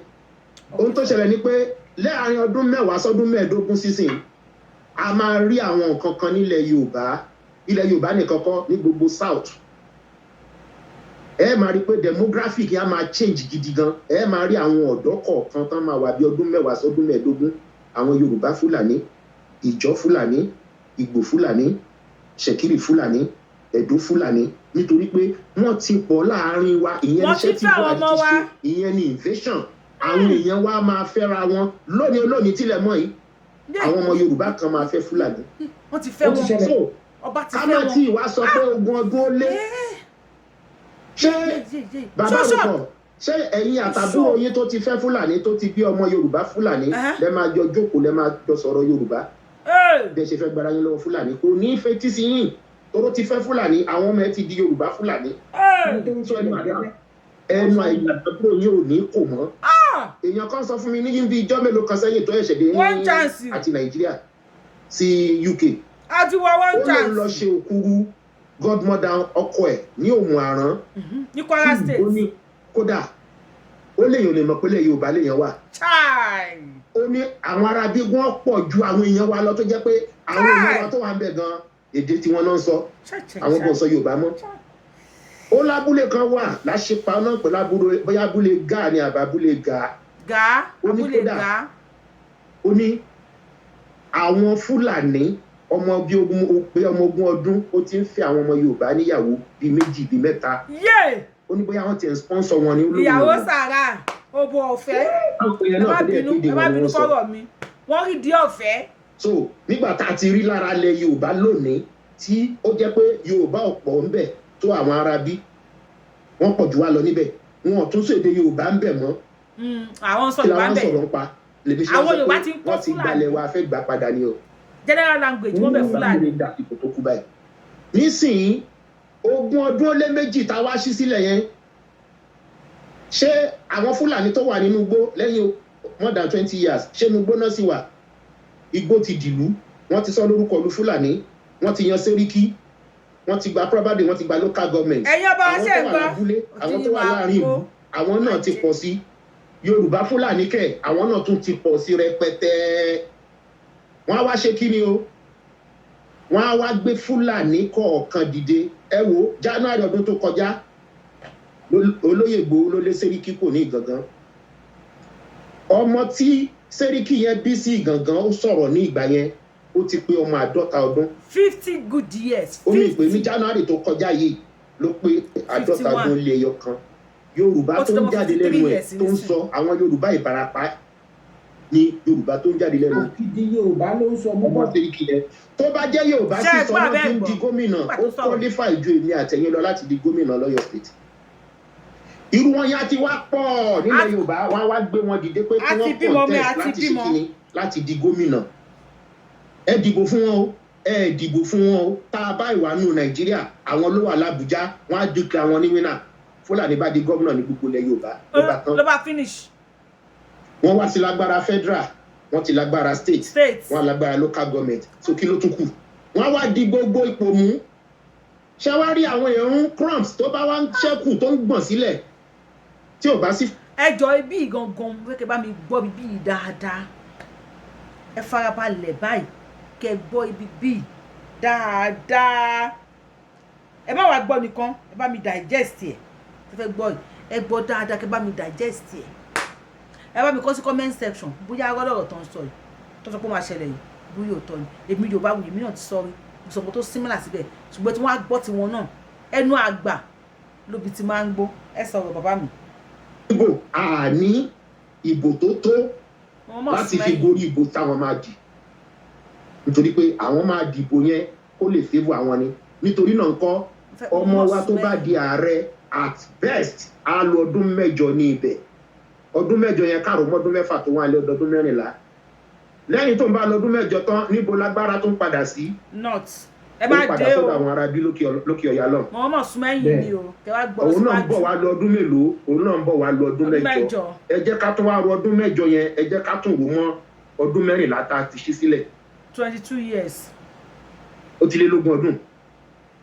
Ohun tó ṣẹlẹ̀ ni pé láàrin ọdún 10 sọ́dún 15 sísìn, a máa rí àwọn nǹkan kan nílẹ̀ Yorùbá. Ilẹ̀ Yorùbá nìkan kọ́, ní gbogbo South. Ẹ máa rí i pé demographic á máa change gidi gan. Ẹ máa rí àwọn ọ̀dọ́ kọ̀ọ̀kan tán máa wà bí ọdún 10 sọ́dún 15, àwọn Yorùbá Fúlàní, Ìjọ Fúlàní, Ìgbò Fúlàní, Ṣẹ̀kírì Fúlàní, Ẹ̀dó Fúlàní, nítorí pé wọ́n ti pọ̀ láàrin wa. Ìyẹn Wọ́n ti níṣẹ́ tí fẹ́ àwọn Buhari ọmọ ti wa. ṣe. Ìyẹn ni invasion. Àwọn èèyàn wa máa fẹ́ra wọn lónìí olónìí tílẹ̀ mọ́ yìí. Àwọn ọmọ Yorùbá kan máa fẹ́ Fúlàní. Wọ́n ti fẹ́ Ó ti wọn. ṣẹlẹ̀. So Ọba ti ká fẹ́ má wọn. tí ì wá sọ pé 20 ọdún ó lé. Ṣé bàbá Ṣọ́ṣọ́. àròpọ̀, ṣé ẹ̀yin àtàbúrò yín tó ti fẹ́ Fúlàní, tó ti bí ọmọ Yorùbá Fúlàní, lẹ máa jọ jókòó, lẹ máa jọ sọ̀rọ̀ Yorùbá? Bí ẹ ṣe fẹ́ gbára yín lọ́wọ́ Fúlàní, kò ní í fetí sí yín, toró ti fẹ́ Fúlàní, àwọn ọmọ ẹ ti di Yorùbá Fúlàní. Ohun tó ń Sọ ẹnu ṣẹlẹ̀ àdá gẹ́lẹ́. ẹnu àìgbàgbọ́ yín ò ní kò mọ́. Èèyàn kan sọ fún mi ní bí ijọ́ mélòó kan sẹ́yìn tó ẹ̀ṣẹ̀ dé ní One chance. àti Nàìjíríà sí UK. A ti wọ one Ó lóun lọ chance. ṣe òkúrú godmother ọkọ ẹ̀ ní Òmù Àrán Ní Kwara State. Ó ní kódà ó léèyàn lè mọ̀ pé lè Yorùbá léèyàn wà. Chai. Ó ní àwọn ará bí wọ́n pọ̀ ju àwọn èèyàn wa lọ, tó jẹ́ pé àwọn èèyàn wa tó wà ń bẹ̀ gan, èdè tí wọ́n náà ń sọ, Chai, chai, àwọn kò chai. sọ Yorùbá mọ́. Ó lábúlé kan wà láṣepa náà pẹ̀lú abúlé, bóyá abúlé gáà ni àbá abúlé gàá. Gàá. Ó ní Abúlé kódà, Gàá. ó ní àwọn Fúlàní ọmọ bíi ogun pé ọmọ 20 ọdún, ó ti ń fẹ́ àwọn ọmọ Yorùbá níyàwó bíi méjì, bíi mẹ́ta. Yé. Ó ní bóyá wọ́n ti ń sponsor wọn ní olóhùn Ìyàwó wọn. sàrà òbò ọ̀fẹ́. Àwọn èèyàn Ẹ náà má tó dẹ̀ bínú, kéde ẹ má wọn ni bínú wọ́n sọ. fọ́rọ̀ mi. Wọ́n rí di ọ̀fẹ́. So nígbà tá a ti rí lára ilẹ̀ Yorùbá lónìí tí ó jẹ́ pé Yorùbá ọ̀pọ̀ ń bẹ tó àwọn arábí, wọ́n pọ̀ jù wá lọ níbẹ̀, wọn ò tún ṣèdè Yorùbá ń bẹ mọ́. Àwọn sọ Kí la Yorùbá wá ń ń bẹ̀. sọ̀rọ̀ ń pa lèmi ṣe Àwọn wá sọ Yorùbá pé ti ń kọ́ wọ́n ti Fúlàní. gbalẹ̀ wa, fẹ́ gbà padà ni o. General language wọ́n bẹ̀, Fúlàní. Dàsìkò tó kú báyìí nísìnyí, 22 ọdún tá a wá ṣí sílẹ̀ yẹn, ṣé àwọn Fúlàní tó wà nínú igbó lẹ́yìn more than 20 years, ṣé inú igbó náà sì wà? Igbó ti dìlú, wọ́n ti sọ lórúkọ ìlú Fúlàní, wọ́n ti yan sẹ́ríkì, wọ́n ti gba, probably wọ́n ti gba local government. Ẹ̀yin ọba wa, Àwọn ṣe tó ń wà gbọ́? lábúlé, àwọn tó wà Òtí láàrin ìlú, àwọn náà ti pọ̀ sí. Yorùbá Fúlàní kẹ̀, àwọn náà tún ti pọ̀ sí rẹpẹtẹ. Wọ́n á wá ṣe kí ni o? Wọ́n á wá gbé Fúlàní kọ̀ọ̀kan dìde. Ẹ wo January ọdún tó kọjá, olóyè Ìgbòho ló lé sẹ́ríkì kò ní Ìgàngán. Ọmọ tí sẹ́ríkì yẹn bí sí Ìgàngán, ó sọ̀rọ̀ ní ìgbà yẹn, ó ti pé ọmọ 50 ọdún. 50 good years. Ó ní ìpè ní 50. January tó kọjá yìí ló pé 50 51. ọdún lé ẹyọ kan. Yorùbá Ó ti tó ń dọ́mọ jáde 53 lẹ́nu ẹ̀ years tó ń nísìnyí. sọ, àwọn Yorùbá Ìbarapá ní Yorùbá tó ń jáde lẹ́nu Àkìdí Yorùbá ló ń sọ ọmọ mọ́. sẹ́ríkì yẹn. Tó bá jẹ́ Yorùbá Ṣé ẹ sísọ gbọ́ náà abẹ́ fi ń gbọ́? di gómìnà, Nígbà ó tó sọ̀rọ̀. qualify ju èmi àtẹ̀yìn lọ láti di gómìnà lọ́yọ̀ State. Irú wọn yá ti wá pọ̀ nílẹ̀ Yorùbá. Wọ́n á wá gbé wọn dìde pé A kí ti wọ́n bímọ mi, contest a ti láti ṣe bímọ. kíni, láti di gómìnà. Ẹ dìbò fún wọn o, ẹ dìbò fún wọn o, tá a bá ìwà nù Nàìjíríà, àwọn ló wà lábújá, wọn á dìkì àwọn ní winner. Fúlàní bá di gómìnà ní gbogbo ilẹ̀ Yorùbá, ló bá tán. Ló bá finish. Wọ́n wá sí lágbára federal, wọ́n ti lágbára state, state, wọ́n á lágbára local government. So kí ló tún kù? Wọ́n á wá di gbogbo ipò mú. Ṣé wá rí àwọn èrún crumbs tó bá wá ń ṣẹ́kù, tó ń gbọ̀n sílẹ̀, tí ò bá sí Ẹ jọ, ibi gangan mo fẹ́ kẹ́ bá mi gbọ́ ibi bíi dáadáa. Ẹ farabalẹ̀ báyìí kẹ́ gbọ́ ibi bíi dáadáa. Ẹ má wàá gbọ́ nìkan, ẹ bá mi digest ẹ̀. Ẹ fẹ́ gbọ́ yìí, ẹ gbọ́ dáadáa, kẹ́ bá mi digest ẹ̀. Ẹ bá mi kọ sí comment section bóyá arọ́lọ́rọ̀ tó ń sọ yìí, tó sọ pé ó máa ṣẹlẹ̀ yìí, bóyá òótọ́ ni. Èmi Yorùbá wuyì, èmi náà ti sọ rí, mo sọ pé tó similar síbẹ̀, ṣùgbọ́n tí wọ́n á gbọ́ tiwọn náà, ẹnu àgbà lóbi ti máa ń gbó. Ẹ sọ̀rọ̀, bàbá mi. Ìbò, àní ìbò tó tó Wọ́n mọ̀ láti sí fi mẹ́yìn. gorí ìbò táwọn máa dì, nítorí pé àwọn máa dìbò yẹn kó lè favour àwọn ni. Nítorí náà ńkọ́, ọmọ wa tó bá di ààrẹ, at best á lo ọdún 8 ní ibẹ̀. Ọdún 8 yẹn káàró mọ́dún 6 tó wà lé, ọdún 14. Lẹ́yìn tó ń bá lọ ọdún 8 tán, níbo lágbára tó ń padà sí? North ẹ Ó má padà dé o. sọ́dọ̀ àwọn ará bí lókè ọ̀yà lọ. Mọ̀ mọ̀ sún mẹ́yìn ni o, kẹ wá gbọ́ Òun náà ń síwájú. bọ̀ wá lọ ọdún mélòó? Òun náà ń bọ̀ wá lọ ọdún Ọdún mẹ́jọ. mẹ́jọ. Ẹ jẹ́ ká tún wá ro ọdún 8 yẹn, ẹ jẹ́ ká tún wò mọ́ ọdún 14 tá a ti ṣí sílẹ̀. 22 years. Ó ti lé lógún ọdún.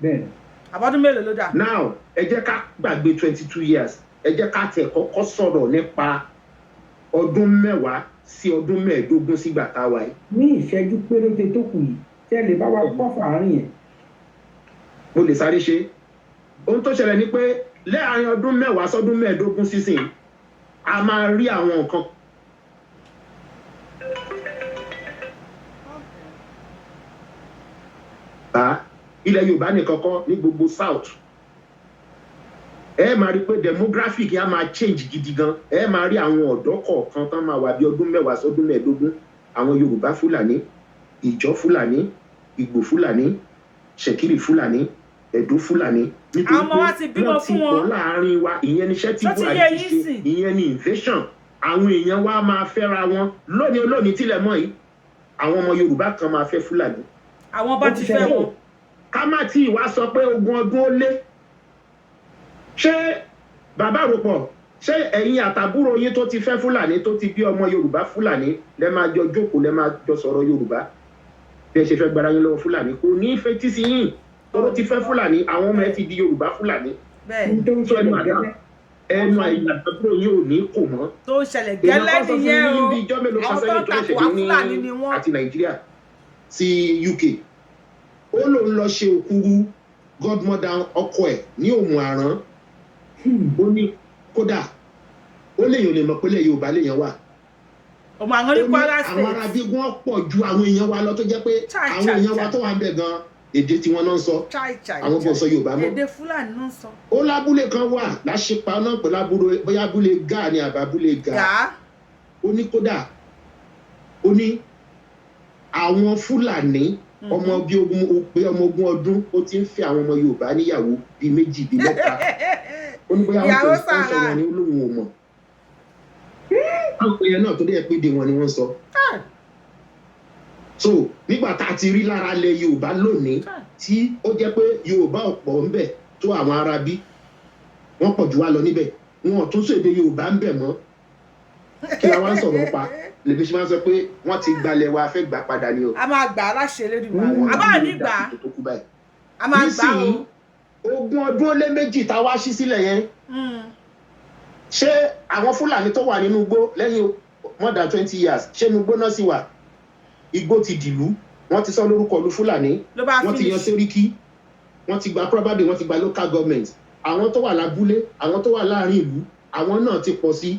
Bẹ́ẹ̀. Àbọ̀dún mélòó ló dà? Now, ẹ jẹ́ ká gbàgbé 22 years. Ẹ jẹ́ ká tẹ̀ kọ́kọ́ sọ̀rọ̀ nípa ọdún 10 sí ọdún 15 sígbà tá a wà yìí. Ní ìṣẹ́jú péréte tó kù yìí, tẹ́ lè bá wa kọ́ fàárín yẹn. Mo lè sáré ṣe. Ohun tó ṣẹlẹ̀ ni pé láàárín ọdún 10 sọ́dún 15 sísìn, a máa rí àwọn nǹkan bá ilẹ̀ Yorùbá nìkan kọ́, ní gbogbo South. Ẹ máa rí i pé demographic yẹn á máa change gidi gan. Ẹ máa rí àwọn ọ̀dọ́ kọ̀ọ̀kan tán máa wà bí ọdún 10 sọ́dún 15, àwọn Yorùbá Fúlàní, Ìjọ Fúlàní, Ìgbò Fúlàní, Ṣẹ̀kírì Fúlàní, Ẹ̀dó Fúlàní, nítorí Àwọn ọmọ wa ti pé bímọ wọ́n ti fún wọn. pọ̀ láàrin wa. Ìyẹn níṣẹ́ tí Ṣó ti Buhari yé ti yín ṣe. sìn? Ìyẹn ni invasion. Àwọn èèyàn wa máa fẹ́ra wọn lónìí olónìí tílẹ̀ mọ́ yìí. Àwọn ọmọ Yorùbá kan máa fẹ́ Fúlàní. Àwọn bá Ó ti ti fẹ́ ṣẹlẹ̀. wọn. Ká má tí ì wá sọ pé 20 ọdún ó lé. Ṣé bàbá àròpọ̀, ṣé ẹ̀yin àtàbúrò yín tó ti fẹ́ Fúlàní, tó ti bí ọmọ Yorùbá Fúlàní, lẹ máa jọ jókòó, lẹ máa jọ sọ̀rọ̀ Yorùbá bí ẹ ṣe fẹ́ gbára yín lọ́wọ́ Fúlàní? Kò ní í fetí sí yín tó ti fẹ́ Fúlàní. Àwọn ọmọ ẹ ti di Yorùbá Fúlàní. Bẹ́ẹ̀. Ní tó ń Sọ ẹnu ṣẹlẹ̀ àdá gẹ́lẹ́. ẹnu àyìn àtàbúrò yín ò ní kò mọ́. Tó ń ṣẹlẹ̀ Èèyàn gẹ́lẹ́ kan sọ fún mi nìyẹn o. ní bí ijọ́ mélòó kan Àwọn tó sẹ́yìn ń tó takò ṣẹ̀ṣẹ̀ wá, dé ní Fúlàní ni wọ́n. àti Nàìjíríà sí UK, ó lóun lọ ṣe òkúrú godmother ọkọ ẹ̀ ní Òmù Àrán. Ó ní kódà ó léèyàn lè mọ̀ pé lè Yorùbá léèyàn wà. Ọmọ àwọn ní Ó ní Kwara àwọn ará State. bí wọ́n pọ̀ ju àwọn èèyàn wa lọ, tó jẹ́ pé Chai, àwọn chai, èèyàn wa chai. tó wà ń bẹ̀ gan, èdè tiwọn náà ń sọ. Chai chai. Àwọn kò sọ Yorùbá mọ́. Èdè Fúlàní ló ń sọ. Ó lábúlé kan wà láṣepa náà pẹ̀lú abúlé, bóyá abúlé gáà ni àbá abúlé gàá. Gàá. Ó ní kódà, ó ní àwọn Fúlàní ọmọ bíi ogun pé ọmọ 20 ọdún, ó ti ń fẹ́ àwọn ọmọ Yorùbá níyàwó bíi méjì, bíi mẹ́ta. Ó ní bóyá wọ́n Ìyàwó tẹ̀ sponsor sàrà. wọn ni, ó lóun ò mọ̀. Àwọn èèyàn náà tó dé pé dé wọn ni wọ́n sọ. So nígbà tá a ti rí lára ilẹ̀ Yorùbá lónìí, tí ó jẹ́ pé Yorùbá ọ̀pọ̀ ń bẹ tó àwọn ará bí, wọ́n pọ̀ jù wá lọ níbẹ̀, wọn ò tún ṣèdè Yorùbá ń bẹ̀ mọ́, kí la wá ń sọ̀rọ̀ pa? Lèmi ṣe máa ń sọ pé wọ́n ti gbalẹ̀ wa, fẹ́ gbà padà ni o. A máa gbà á láṣẹ Elédùmarè. A bá ní gbà á. Tó kú báyìí. A máa gbà á o. Nísìnyí, 22 ọdún tá a wá ṣí sílẹ̀ yẹn, ṣé àwọn Fúlàní tó wà nínú igbó lẹ́yìn more than 20 years, ṣé inú igbó náà sì wà? Igbó ti dìlú, wọ́n ti sọ lórúkọ ìlú Fúlàní. Ló bá Wọ́n ti yan finish. sẹ́ríkì, wọ́n ti gba, probably wọ́n ti gba local government. Àwọn tó wà lábúlé, àwọn tó wà láàrin ìlú, àwọn náà ti pọ̀ sí.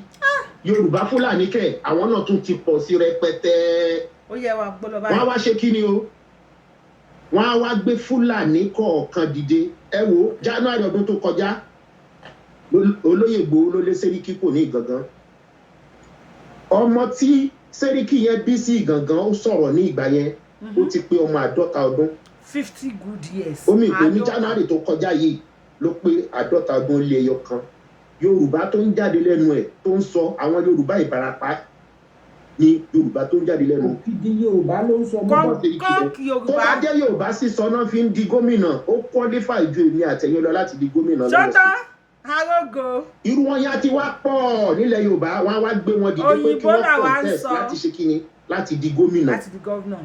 Yorùbá Fúlàní kẹ̀, àwọn náà tún ti pọ̀ sí rẹpẹtẹ. Ó yẹ wa gbọ́dọ̀ Wọ́n á báyìí. wá ṣe kí ni o? Wọ́n á wá gbé Fúlàní kọ̀ọ̀kan dìde. Ẹ wo January ọdún tó kọjá, olóyè Ìgbòho ló lé sẹ́ríkì kò ní Ìgangan. Ọmọ tí sẹ́ríkì yẹn bí sí Ìgangan, ó sọ̀rọ̀ ní ìgbà yẹn, ó ti pé ọmọ 50 ọdún. 50 good years. Omi ìpè ní 50. January tó kọjá yìí ló pé 51 ó lé ẹyọ kan. Yorùbá tó ń jáde lẹ́nu ẹ̀ tó ń sọ, àwọn Yorùbá Ìbarapá ní Yorùbá tó ń jáde lẹ́nu. Òkìdí Yorùbá ló ń sọ. Kọ́ńkì Tó Yorùbá. bá jẹ́ Yorùbá sísọ náà fi ń di gómìnà, ó qualify ju èmi àtẹ̀yìn lọ láti di gómìnà lọ́wọ́. Ṣọ́tán arógo. Irú wọn yá ti wá pọ̀ nílẹ̀ Yorùbá, wọn á wá gbé wọn dìde pé kí Òyìnbó wọ́n làwa ń contest sọ. láti ṣe kíni, láti di gómìnà. Láti di governor.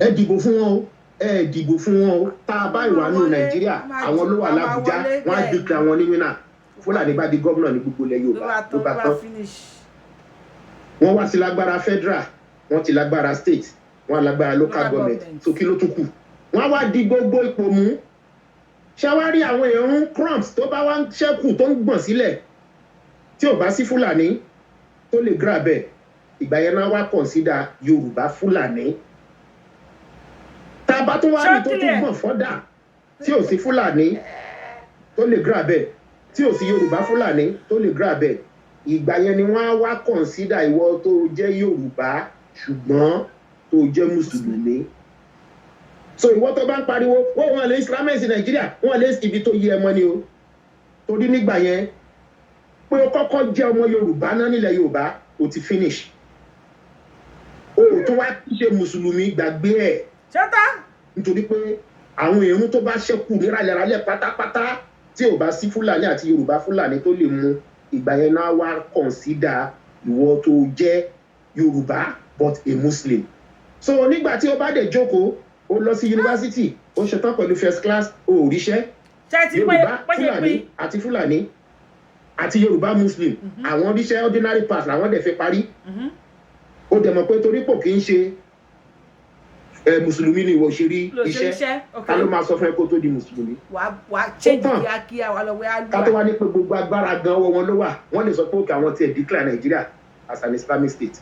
Ẹ dìbò fún wọn o, ẹ dìbò fún wọn o, tá a bá ìwà nù Wọlé, Nàìjíríà, máa àwọn ló wà máa l'Ábùjá, wọlé, wọn á bẹ́ẹ̀. declare wọn ní winner, Fúlàní bá di gómìnà ní gbogbo ilẹ̀ Ló Yorùbá. bá Ló tán. bá Ló bá tán. finish. Wọ́n wá sí lágbára federal, wọ́n ti lágbára state, wọ́n á lágbára local Local government. government. So kí ló tún kù? Wọ́n á wá di gbogbo ipò mú. Ṣáwárí àwọn èèyàn crumbs tó bá wá ń ṣẹ́kù, tó ń gbọ̀n sílẹ̀, tí ò bá sí Fúlàní tó lè grab ẹ̀, ìgbà yẹn náà wá consider Yorùbá Fúlàní. Tá a bá tún wá rí tó tún Ṣó clear? gbọ̀n fọ́dà, tí ò sí Fúlàní tó lè grab ẹ̀, tí ò sí Yorùbá Fúlàní tó lè grab ẹ̀, ìgbà yẹn ni wọ́n á wá consider ìwọ tó jẹ́ Yorùbá ṣùgbọ́n tó jẹ́ Mùsùlùmí. So ìwọ tó bá ń pariwo wọ́n lè islamize Nàìjíríà, wọ́n lè, ibi tó yẹ ẹmọ ni o. Torí nígbà yẹn, pé o kọ́kọ́ jẹ́ ọmọ Yorùbá náà nílẹ̀ Yorùbá, o ti finish. O ò tún wá ṣe Mùsùlùmí, gbàgbé ẹ̀. Ṣọ́tán. Nítorí pé àwọn èèyàn tó bá ṣẹ́kù níralẹ̀ralẹ̀ pátápátá, tí ò bá sí Fúlàní àti Yorùbá Fúlàní tó lè mú, ìgbà yẹn náà wá consider ìwọ tó jẹ́ Yorùbá but a Muslim. So nígbà tí o bá dẹ̀ jókòó, o lọ sí yunifásitì, o ṣetán pẹ̀lú first class, o ò ríṣẹ́. Ṣe ti pé Yorùbá pé ṣe Fúlàní pín. àti Fúlàní àti Yorùbá Muslim, àwọn ríṣẹ́, ordinary pass làwọn dẹ̀ fi parí. Ó dẹ̀ mọ̀ pé torí pò kì í ṣe ẹ Mùsùlùmí ni ìwọ ṣe rí Ló ṣe iṣẹ́. iṣẹ́, ok. Ká ló máa sọ fún ẹ kó tó di Mùsùlùmí? Wàá change Ó tàn. kíákíá, wàá lọ wẹ́ Ká tó àlùwà. wá ní pé gbogbo agbára gan ọwọ́ wọn ló wà, wọ́n lè sọ pé òkè àwọn tiẹ̀ declare Nigeria as an Islamic state.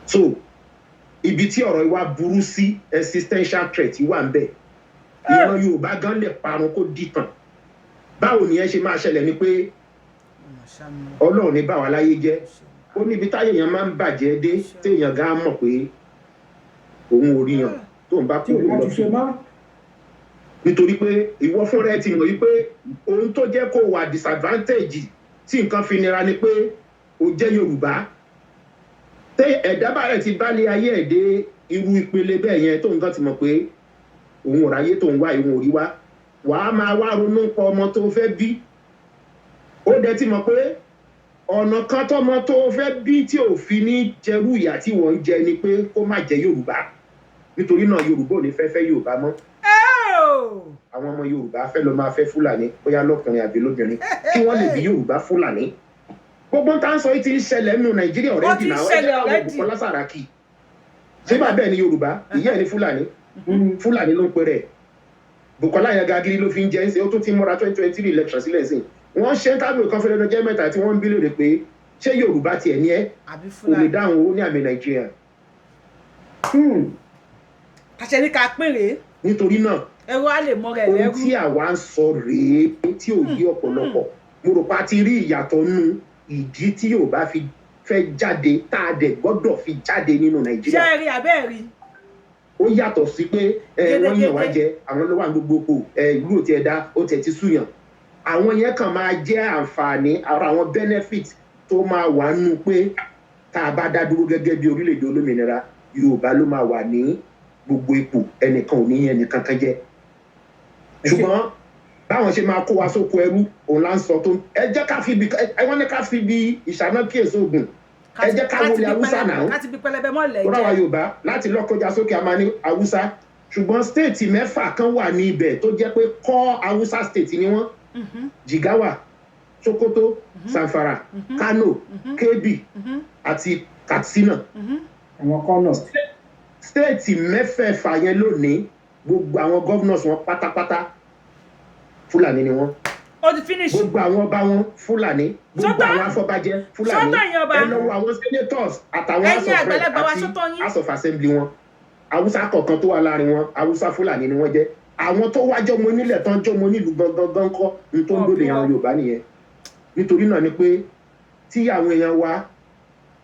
So ibi tí ọ̀rọ̀ ìwà burú sí, existential threat wà ń bẹ̀. Ìran Yorùbá gan lè parun kó dìtàn. Báwo ni ẹ ṣe máa ṣẹlẹ̀ ni pé Ọlọ́run ní bá wa láyé jẹ́. Ó níbi táyé èèyàn máa ń bàjẹ́ dé, téèyàn gan mọ̀ pé òun ò rí yàn tó ń bá Tí kú ò bá lọ ti ṣe mọ́. Nítorí pé ìwọ fúnra ẹ ti mọ̀ wípé ohun tó jẹ́ kó wà disadvantage tí nǹkan fi nira ni pé o jẹ́ Yorùbá. Tẹ ẹ̀dá bá rẹ̀ ti bá lé ayé ẹ̀ dé irú ìpele bẹ́ẹ̀ yẹn, tó nǹkan ti mọ̀ pé òun ò ráyé tó ń wá, ìwọ̀n ò rí wá, wàá máa wá ronú pa ọmọ tó fẹ́ bí. Ó dẹ̀ ti mọ̀ pé ọ̀nà kan tọmọ tó fẹ́ bí tí ò fi ní jẹrú ìyà tí wọ́n ń jẹ ni pé kó má jẹ Yorùbá. Nítorí náà, Yorùbá ò ní fẹ́ fẹ́ Yorùbá mọ́. Àwọn ọmọ Yorùbá fẹ́ lọ máa fẹ́ Fúlàní, bóyá lọ́kùnrin àbí lóbìnrin, kí wọ́n lè bí Yorùbá Fúlàní. Gbogbo ń tá ń sọ yìí ti ń ṣẹlẹ̀ nínú Nàìjíríà Ó already ti ń náà. Ẹ jẹ́ ṣẹlẹ̀ káwọn already. Bùkọ́lá Sàràkí, ṣé bàbá ẹ̀ ní Yorùbá, ìyá ẹ̀ ní Fúlàní? Fúlàní ló ń pè rẹ̀. Bùkọ́lá yẹn gagiri ló fi ń jẹ́ ń ṣe. Ó tún ti múra 2023 election sílẹ̀ sí. Wọ́n ṣe ń tábìlì kan fẹ́lẹ́ lọ́jọ́ 3 tí wọ́n ń bí léèrè pé ṣé Yorùbá tiẹ̀ ní ẹ́? Àbí Kò lè Fúlàní? dáhùn. Ó ní àmì Nàìjíríà. Àṣẹ ní ká pín rèé. Nítorí náà, Ẹrú á lè mọ rẹ̀ ohun lẹ́rú. tí àwa ń sọ rèé tí ò yí ọ̀pọ̀lọpọ̀. Mo rò pa ti rí ìyàtọ̀ nú ìdí tí Yorùbá fi fẹ́ jáde, tá a dẹ̀ gbọ́dọ̀ fi jáde nínú Ṣé Nàìjíríà. ẹ rí abẹ́ ẹ rí? Ó yàtọ̀ sí pé ẹ wọ́n yàn wá Gédégédé. jẹ, àwọn ló wà ní gbogbo ipò ẹ, ìlú ò tiẹ̀ dá, ó tiẹ̀ ti súyàn. Àwọn yẹn kàn máa jẹ́ àǹfààní ara àwọn benefit tó máa wà nù pé tá a bá dá dúró gẹ́gẹ́ bí orílẹ̀-èdè olómìnira, Yorùbá ló máa wà ní gbogbo ipò, ẹnìkan ò ní yẹn ẹnìkan kan jẹ. Ṣùgbọ́n báwọn ṣe máa kó wa sóko ẹrú òun là ń sọ tó. Ẹ jẹ́ ká fi ibi ẹ wọ́n ní ká fi ibi ìṣáná kíyèsí ogun. Ẹ jẹ́ ká wọlé Haúsá náà. Ká ti bí pẹlẹbẹ mọ́lẹ̀. Tó ráwa jẹ́. Yorùbá láti Lọ́kọjá sókè, a máa ní Haúsá, ṣùgbọ́n state mẹ́fà kan wà ní ibẹ̀ tó jẹ́ pé kọ́ Haúsá state ni wọ́n: Jigawa, Sokoto, Zamfara, Kano, Kebbi àti Katsina. Àwọn kọ́nà. State mẹ́fẹ̀ẹ̀fà yẹn lónìí, gbogbo àwọn governors wọn pátápátá, Fúlàní ni wọ́n. Ó ti finish. Gbogbo àwọn ọba wọn, Fúlàní. Gbogbo Sọ́tọ̀. àwọn afọbajẹ, Fúlàní. Sọ́tọ̀ ẹ̀yin ọba. Ẹ lọ wo àwọn senators àtàwọn Ẹ̀yin house of rep àgbàlagbà wa, àti sọ́tọ̀ yín. house of assembly wọn, Haúsá kọ̀ọ̀kan tó wà láàrin wọn, Haúsá Fúlàní ni wọ́n jẹ́. Àwọn tó wá jọmọ onílẹ̀ tán jọmọ onílùú gangan gan kọ́ ní tó ń dòde àwọn Yorùbá nìyẹn. Nítorí náà ni pé tí àwọn èèyàn wa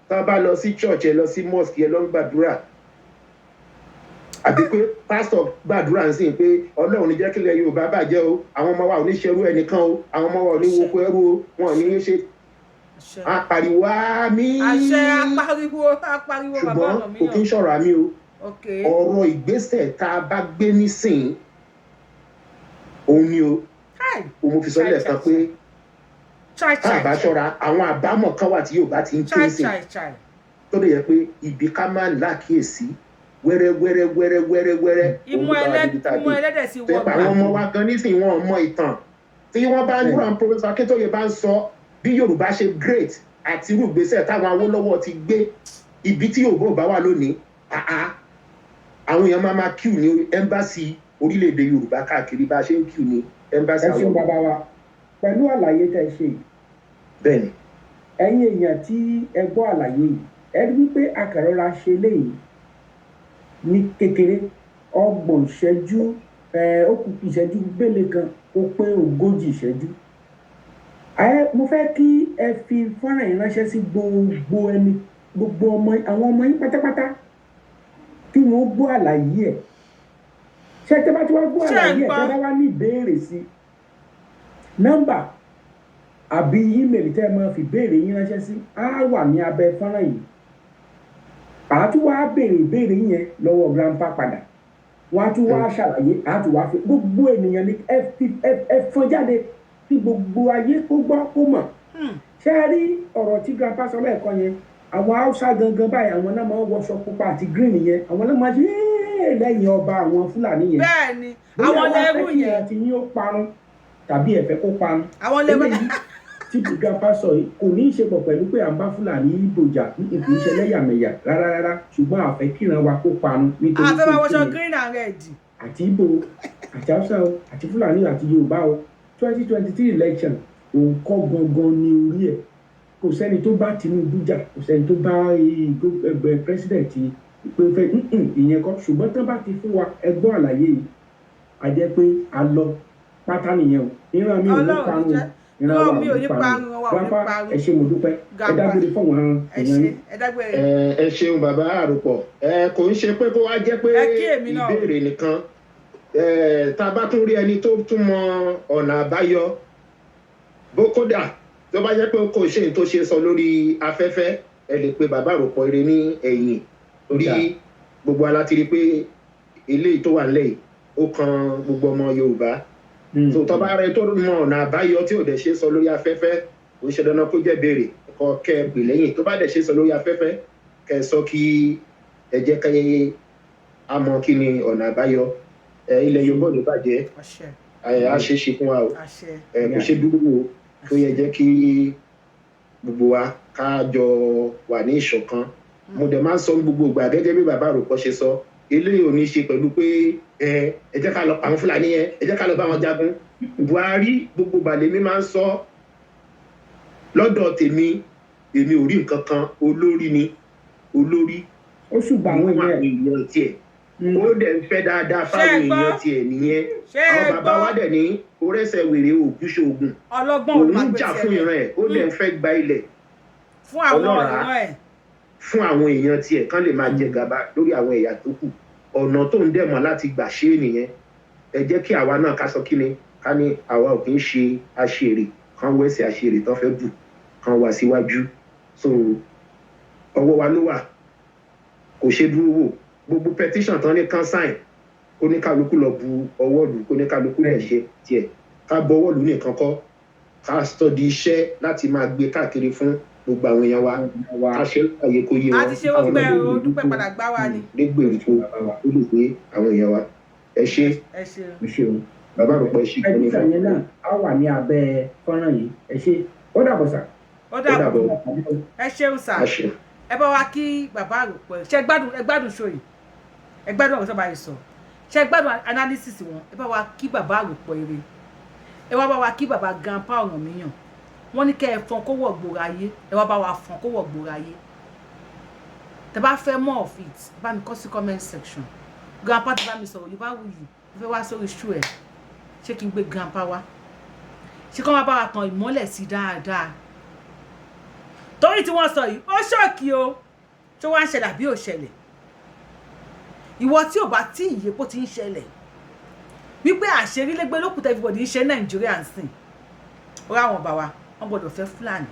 tá a bá lọ sí church, ẹ lọ sí mosque, ẹ lọ ń gbàdúrà. Àbí pé pásítọ̀ gbàdúrà ń sìn pé Ọlọ́run ní jẹ́ kílẹ̀ Yorùbá bàjẹ́ o, àwọn ọmọ wa ò ní ṣerú ẹnìkan o, àwọn ọmọ wa ò ní woko ẹrú o, wọn ò ní ṣe. Àṣẹ. Apariwo àmín. Àṣẹ, apariwo, apariwo, bàbá. Ṣùgbọ́n Ọ̀rọ̀ mi kò kí ń ṣọ̀rọ̀ àmín o. Ọ̀rọ̀ ìgbésẹ̀ tá a bá gbé nísìn òun ni o. Hi. Òun mo fi sọ lẹ́ẹ̀kan pé Chai. tá a Chai. bá ṣọ́ra, àwọn àbámọ̀ kan wà tí Yorùbá ti ń ké Chai. sìn Chai chai. tó lè yẹ pé ibi ká má lákìyèsí wẹ́rẹ́ wẹ́rẹ́ wẹ́rẹ́ wẹ́rẹ́ wẹ́rẹ́ òun Imú ló bá wa débi tá a imú dé. ẹlẹ́dẹ̀ sí Tó yẹ wọ́ pé àwọn ọmọ wa gan nísìnyí, wọn ò mọ ìtàn. Tí wọ́n bá ń rán Professor Akintoye bá ń sọ bí Yorùbá ṣe great àti irú ìgbésẹ̀ táwọn Awólọ́wọ̀ ti gbé, ibi tí Yorùbá ò bá wà lónìí, àá àwọn èèyàn máa máa queue ní embassy orílẹ̀-èdè Yorùbá káàkiri bá a ṣe ń queue ní embassy Ẹ ṣeun, àwọn. bàbá wa, pẹ̀lú àlàyé tẹ́ ẹ ṣe yìí. Bẹ́ẹ̀ni. Ẹ̀yin èèyàn tí ẹ gbọ́ àlàyé yìí, ẹ rí wípé akàrọ̀ra ṣe léyìí ní kékeré, 30 ìṣẹ́jú, ẹ ó kù ìṣẹ́jú gbélé kan ó pé 40 ìṣẹ́jú. Mo fẹ́ kí ẹ fi fọ́nrán yìí ránṣẹ́ sí gbogbo ẹni, gbogbo ọmọ, àwọn ọmọ yín pátápátá, kí wọ́n gbọ́ àlàyé ẹ̀. Ṣé tẹ́ bá ti wá gbọ́ Ṣé ẹ àlàyé ẹ̀, gbọ́? tẹ́ bá wá ní ìbéèrè sí nọ́mbà àbí email tẹ́ ẹ máa fi béèrè yín ránṣẹ́ sí, á wà ní abẹ́ fọ́nrán yìí. Àá tún wá béèrè ìbéèrè yẹn lọ́wọ́ grandpa padà, wọ́n á tún wá ṣàlàyé, á tún wá fi gbogbo ènìyàn ní ẹ fi ẹ fọ́n jáde kí gbogbo ayé kó gbọ́, kó mọ̀. Ṣé ẹ rí ọ̀rọ̀ tí grandpa sọ lẹ́ẹ̀kan yẹn? Àwọn Haúsá gangan báyìí, àwọn náà máa ń wọṣọ pupa àti green yẹn, àwọn náà máa ń ṣe "Ẹ́ẹ̀" lẹ́yìn ọba àwọn Fúlàní yẹn. Bẹ́ẹ̀ ni. Bóyá Àwọn wá fẹ́ lẹ́rú kí yẹn. ìran tí yín ó parun tàbí ẹ fẹ́ kó parun. Àwọn lẹ́rú. Eléyìí tí grandpa sọ yìí kò ní í ṣe pọ̀ pẹ̀lú pé à ń bá Fúlàní Ìgbò jà, kì í ṣe ẹlẹ́yàmẹ̀yà rárá rárá, ṣùgbọ́n a fẹ́ kíran wa kó parun nítorí Àfẹ́ máa wọṣọ pé kíni, green and red. àti Ìgbò, àti Haúsá o, àti Fúlàní, àti Yorùbá o, 2023 election òun kọ́ gangan ní orí ẹ̀. Kò sẹ́ni tó bá Tinubu jà, kò sẹ́ni tó bá ẹgbẹ́ president pé fẹ́ ìyẹn kọ́. Ṣùgbọ́n tán bá ti fún wa ẹgbọ́n àlàyé yìí, a jẹ́ pé a lọ pátá nìyẹn o. Ìran mi ò ní Ọlọ́run parun ní o. jẹ́. Ìran wa Ìran ò mi ò ní ní parun. parun, wa ò ní Grandpa, parun. ẹ ṣé, mo dúpẹ́. Ẹ Grandpa. dágbére fún àwọn Ẹ èèyàn ṣe yín. ẹ dágbére. Ẹ ṣeun, bàbá àròpọ̀. Ẹ kò ń ṣe pé kó wá jẹ́ pé Ẹ kí èmi náà. ìbéèrè nìkan. Tá a bá tún rí ẹni tó tún mọ ọ̀nà àbáyọ bó, kódà tó bá jẹ́ pé kò ṣe ní tó ṣe sọ lórí afẹ́fẹ́, ẹ lè pe bàbá àròpọ̀ ire ní ẹ̀yìn, torí Dà. gbogbo wa láti rí i pé eléyìí tó wà nílẹ̀ yìí, ó kan gbogbo ọmọ Yorùbá. Tó tọ́ bá rẹ tó mọ ọ̀nà àbáyọ tí ò dẹ̀ ṣe sọ lórí afẹ́fẹ́, kò ń ṣe dandan kó jẹ́ béèrè kọ́ kẹ́ ẹ pè lẹ́yìn. Tó bá dẹ̀ ṣe sọ lórí afẹ́fẹ́, kẹ́ ẹ sọ, kí ẹ jẹ́ kẹ́ a mọ kí ni ọ̀nà àbáyọ. Ẹ ilẹ̀ Yorùbá ò ní bàjẹ́. Àṣẹ. Ẹ á ṣe é ṣe fún wa o. Àṣẹ. Ẹ kò ṣe dúró o, tó yẹ jẹ́ kí gbogbo wa ká jọ wà ní ìṣọ̀kan. Mo dẹ̀ máa ń sọ ní gbogbo ìgbà, gẹ́gẹ́ bí bàbá àròpọ̀ ṣe sọ, eléyìí ò ní ṣe pẹ̀lú pé ẹ jẹ́ ká lọ pa àwọn Fúlàní yẹn, ẹ jẹ́ ká lọ bá wọn jagun. Buhari, gbogbo balẹ̀ mi máa ń sọ lọ́dọ̀ tèmi, èmi ò rí nǹkan kan. Olórí ni olórí. Ó ṣùgbọ́n àwọn fún èèyàn àwọn èèyàn tiẹ̀, ó dẹ̀ ń fẹ́ dáadáa Ṣé ẹ fáwọn gbọ́? èèyàn tiẹ̀ nìyẹn. Ṣé ẹ Àwọn bàbá gbọ́? wa dẹ̀ ní orẹ́sẹ̀ wèrè ògùn ṣoògùn. Ọlọ́gbọ́n ló Òun máa ń gbé jà tiẹ̀ fún lẹ̀. ìran ẹ̀, ó dẹ̀ ń fẹ́ gba ilẹ̀ fún àwọn ọlọ́ràá ìran ẹ̀. Fún àwọn èèyàn tiẹ̀ kán lè máa jẹ gàba lórí àwọn ẹ̀yà tó kù. Ọ̀nà tó ń dẹ̀mọ̀ láti gbà ṣe é nìyẹn. Ẹ jẹ́ kí àwa náà ká sọ kí ni ká ní àwa ò kì í ṣe aṣèrè kan wẹ́sẹ̀ aṣèrè tán fẹ́ bù kan wá síwájú. So ọwọ́ wa ló wà, kò ṣe dúró wò. Gbogbo petition tán ní kán sign, kóníkálukú lọ bu ọwọ́ lù, kóníkálukú lè ṣe tiẹ̀. Ká bọwọ́ lù nìkan kọ́, ká sọ di iṣẹ́ láti máa gbé káàkiri fún gbogbo àwọn èèyàn wa, ká ṣe láàyè kó yé A wọn. ti ṣe gbogbo ẹ̀ o, dúpẹ́ padà gbá wa ni. Nígbèríko ó lè gbé àwọn èèyàn wa. Ẹ ṣe. Ẹ ṣeun. Ẹ ṣeun. Bàbá àròpọ̀, ẹ ṣe. Petition yẹn náà á wà ní abẹ́ fọ́nrán yìí. Ẹ ṣé, ó dàbọ̀ sà. Ó Ó dàbọ̀. dàbọ̀. Ẹ ṣeun sà. A ṣe. Ẹ bá wa kí bàbá àròpọ̀. Ṣe gbádùn? Ẹ gbádùn show yìí? Ẹ gbádùn àwọn sábà yìí sọ? Ṣe gbádùn analysis wọn? Ẹ bá wa kí bàbá àròpọ̀ ire, ẹ wá bá wa kí bàbá grandpa Ọ̀rànmíyàn. Wọ́n ní kẹ́ ẹ fọn kó wọ̀ gbòòrò ayé. Ẹ wá bá wa fọn kó wọ̀ gbòòrò ayé. Tẹ bá fẹ́ more of it, ẹ bá mi kọ sí comment section. Grandpa ti bá mi sọ̀rọ̀ Yorùbá wuyì, mo fẹ́ wá sórí show ẹ̀. Ṣé kí n gbé grandpa wá? Ṣé kí wọ́n bá wa tan ìmọ́lẹ̀ sí dáadáa? Torí tí wọ́n sọ yìí, ó ṣọ́ọ̀kì o. Tó wá ń ṣẹlẹ̀ àbí ò ṣẹlẹ̀? Ìwọ tí ò bá tí ìyèpò ti ń ṣẹlẹ̀ wípé àṣerílégbé lókùtà, everybody ń ṣe Nàìjíríà ń sìn ó ráwọn ọba wa, wọ́n gbọ́dọ̀ fẹ́ Fúlàní.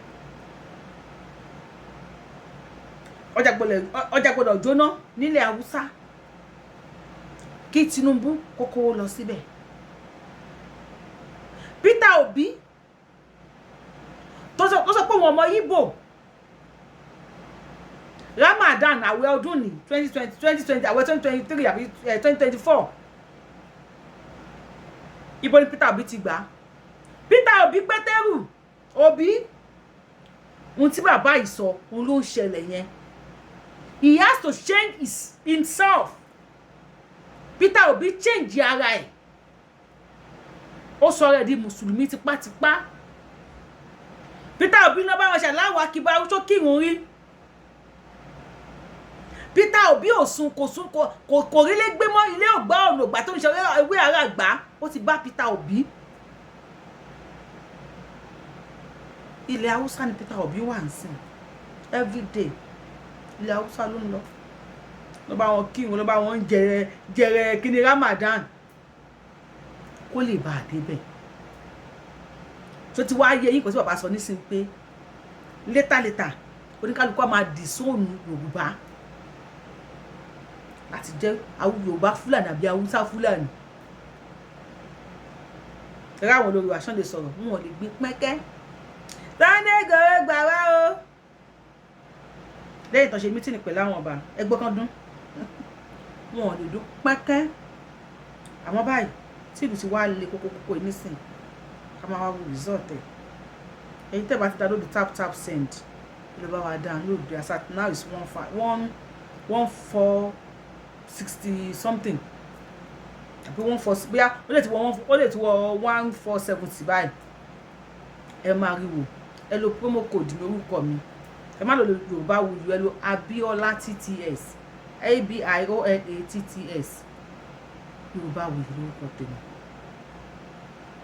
Ọjà gbọ́dọ̀ jóná nílẹ̀ Haúsá kí Tinubu kó kówó lọ síbẹ̀. Peter Obi tó sọ pé òun ọmọ Ìgbò, Ramadan, àwẹ̀ ọdún ní 2020, 2020, àwẹ̀ 2023 àbí 2024, ibo ni Peter Obi ti gbà á? Peter Obi, Pétérù Obi, ohun tí bàbá yìí sọ, òun ló ń ṣẹlẹ̀ yẹn. He has to change himself. Peter Obi change ara ẹ̀, ó sọ rẹ̀ di mùsùlùmí tipátipá. Peter Obi náà bá wọn ṣàláwọ̀ akíbarú tó kírun rí. Peter Obi ò sun, kò sun, kò rí lé gbé mọ́, ilé ògbà, ọ̀nà ògbà tó ń ṣe ewé ara gbà ó ti bá Peter Obi. Ilẹ̀ Haúsá ni Peter Obi wà ń sìn. Everyday, ilẹ̀ Haúsá ló ń lọ, ló bá wọn kírun, ló bá wọn jẹrẹ jẹrẹ kíni Ramadan, kó lè bá a débẹ̀. Tó ti wá yẹ yín, kò sí bàbá sọ nísìnyí pé later later, oníkálukú á máa dì sóònù Yorùbá láti jẹ́ Yorùbá Fúlàní àbí Haúsá Fúlàní. Ẹ̀rọ àwọn olórí wa sàn lè sọ̀rọ̀, wọn ò lè gbé pẹ́kẹ́. Sunday Igboho gbà wá o. Lẹ́yìn tó ṣe meeting pẹ̀lú àwọn ọba, ẹgbẹ́ kan dún, wọn ò lè dún pẹ́kẹ́. Àmọ́ báyìí tí ìlú ti wá le kókókókó yìí nísìn, ká máa wá wo result ẹ̀. Ẹ̀yin tẹ́ bá ti download Tap Tap Send, ló bá wa download. As at now is one five one one four sixty something àbí one four, bóyá ó lè ti wọ 1470 báyìí. Ẹ máa rí wò. Ẹ lo promo code ní orúkọ mi. Ẹ má lo Yorùbá Wuyi, ẹ lo Abiola TTS, ABIOLA TTS. Yorùbá Wuyi lórúkọ tèmi,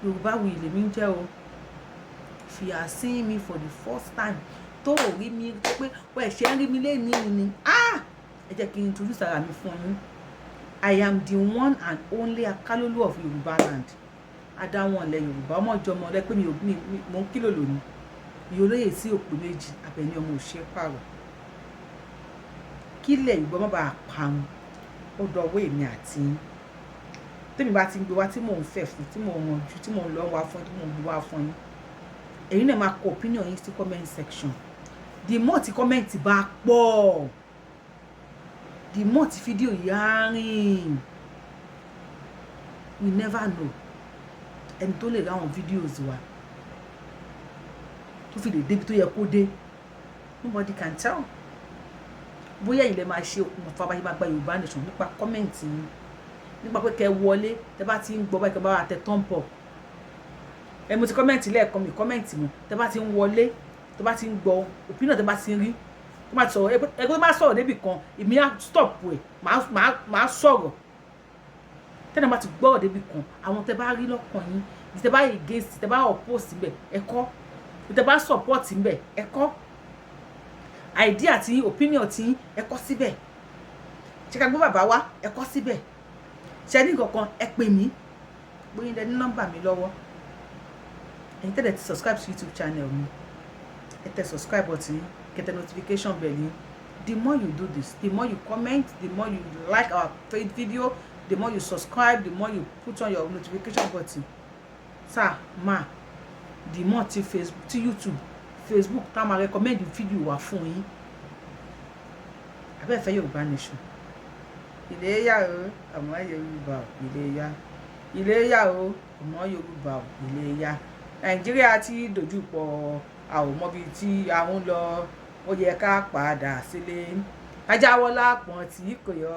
Yorùbá Wuyi lèmi ń jẹ́ o. If you are seeing me for the first time, tó ò rí mi tó pé wọ́n ẹ̀ṣẹ̀ ń rí mi lénìí ni, ah, ẹ jẹ́ kí n introduce ara mi fún yín. I am the one and only Akálólú of Yorùbá land, adáwọn ilẹ̀ Yorùbá, ọmọ ìjọmọ rẹ pé mi ò mi mò ń kílò lónìí, ìyólóyè sí òpó méjì, Abẹ́ní ọmọ òṣè pààrọ̀. Kílẹ̀ Yorùbá má bàa parun, ó dọwọ́ èmi àti yín. Tèmi bá ti ń gbé wá, tí mò ń fẹ̀ fún, tí mò ń ranjú, tí mò ń lọ wá fún, tí mò ń gbé wá fún yín, ẹ̀yin náà máa kọ opinion yín sí comment section. The more tí comment bá pọ̀, the more tí fídíò yìí á rìn. We never know ẹni tó lè rí àwọn videos wa tó fi lè débi tó yẹ kó dé. Nobody can tell bóyá ilẹ̀ máa ṣe okùnfà bá yẹ máa gba Yorùbá Nation nípa comment yín, nípa pé kẹ́ wọlé, tẹ́ bá ti ń gbọ́ báyìí, kẹ́ bá wà tẹ thumb up. Ẹ mo ti comment lẹ́ẹ̀kan, mi comment mọ́. Tẹ́ bá ti ń wọlé, tẹ́ bá ti ń gbọ́ opinion, tẹ́ bá ti ń rí tó bá ti sọ̀rọ̀, ẹgbẹ́ tó bá sọ̀rọ̀ débì kan, èmi á stop ẹ̀, máa sọ̀rọ̀. Tẹ́lẹ̀ bá ti gbọ́rọ̀ débì kan, àwọn tẹ́ bá rí lọ́kàn yín, tẹ́ bá against, tẹ́ bá oppose síbẹ̀, ẹ kọ. Tẹ́ bá support síbẹ̀, ẹ kọ. Idea tí, opinion tí, ẹ kọ síbẹ̀. Ṣé ká gbé bàbá wá? Ẹ kọ síbẹ̀. Ṣe ní nǹkan kan, ẹ pè mí. Bóyá ẹ ní nọ́mbà mi lọ́wọ́. Ẹ̀yin tẹ́lẹ̀ ti subscribe sí YouTube channel mi, ẹ tẹ subscribe button, kẹ́ tẹ notification bell yín. The more you do this, the more you comment, the more you like our video, the more you subscribe, the more you put on your notification button, sir, ma, the more ti Facebook, ti YouTube, Facebook tá máa recommend video wa fún yín. Abẹ́ẹ̀fẹ́ Yorùbá Nation, Iléyá o, ọmọ Yorùbá o, Iléyá, Iléyá o, ọmọ Yorùbá o, Iléyá. Nàìjíríà ti dojú pọ̀, a ò mọbi tí a ń lọ. Ó yẹ ká padà sílé, kájáwọ́ lápọ̀n tí kò yọ,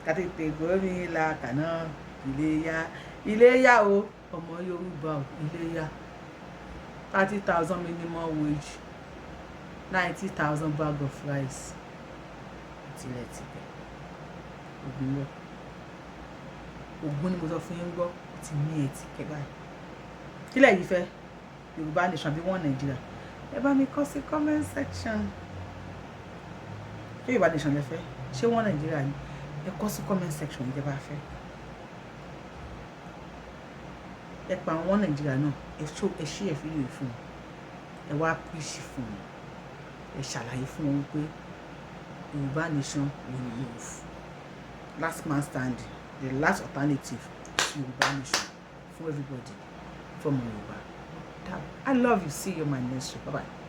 ká tètè gbómi la kàná. Iléyá, Iléyá o, ọmọ Yorùbá o, Iléyá. 30,000 minimum wage, 90,000 bag of rice. Tilẹ̀ tibẹ̀ ògùn wọ̀, ògùn ni mo sọ fún yín gbọ́, ó ti ní etí kẹ́ báyìí. Kílẹ̀ yìí fẹ́, Yorùbá Nation àbí wọ́n Nàìjíríà? Ẹ bá mi kọ sí comment section. Ṣé Yorùbá Nation lẹ fẹ́? Ṣé wọ́n Nàìjíríà ni? Ẹ kọ sí comment section ìjọba fẹ́. Ẹ pa àwọn Nàìjíríà náà, ẹ ṣó, ẹ ṣí ẹ fídíò fún wọn, ẹ wá preach fún wọn, ẹ ṣàlàyé fún wọn wípé Yorùbá nation will move. Last man standing, the last alternative is Yorùbá nation for everybody, from Yorùbá. I love you. See you in my next show. Bye bye.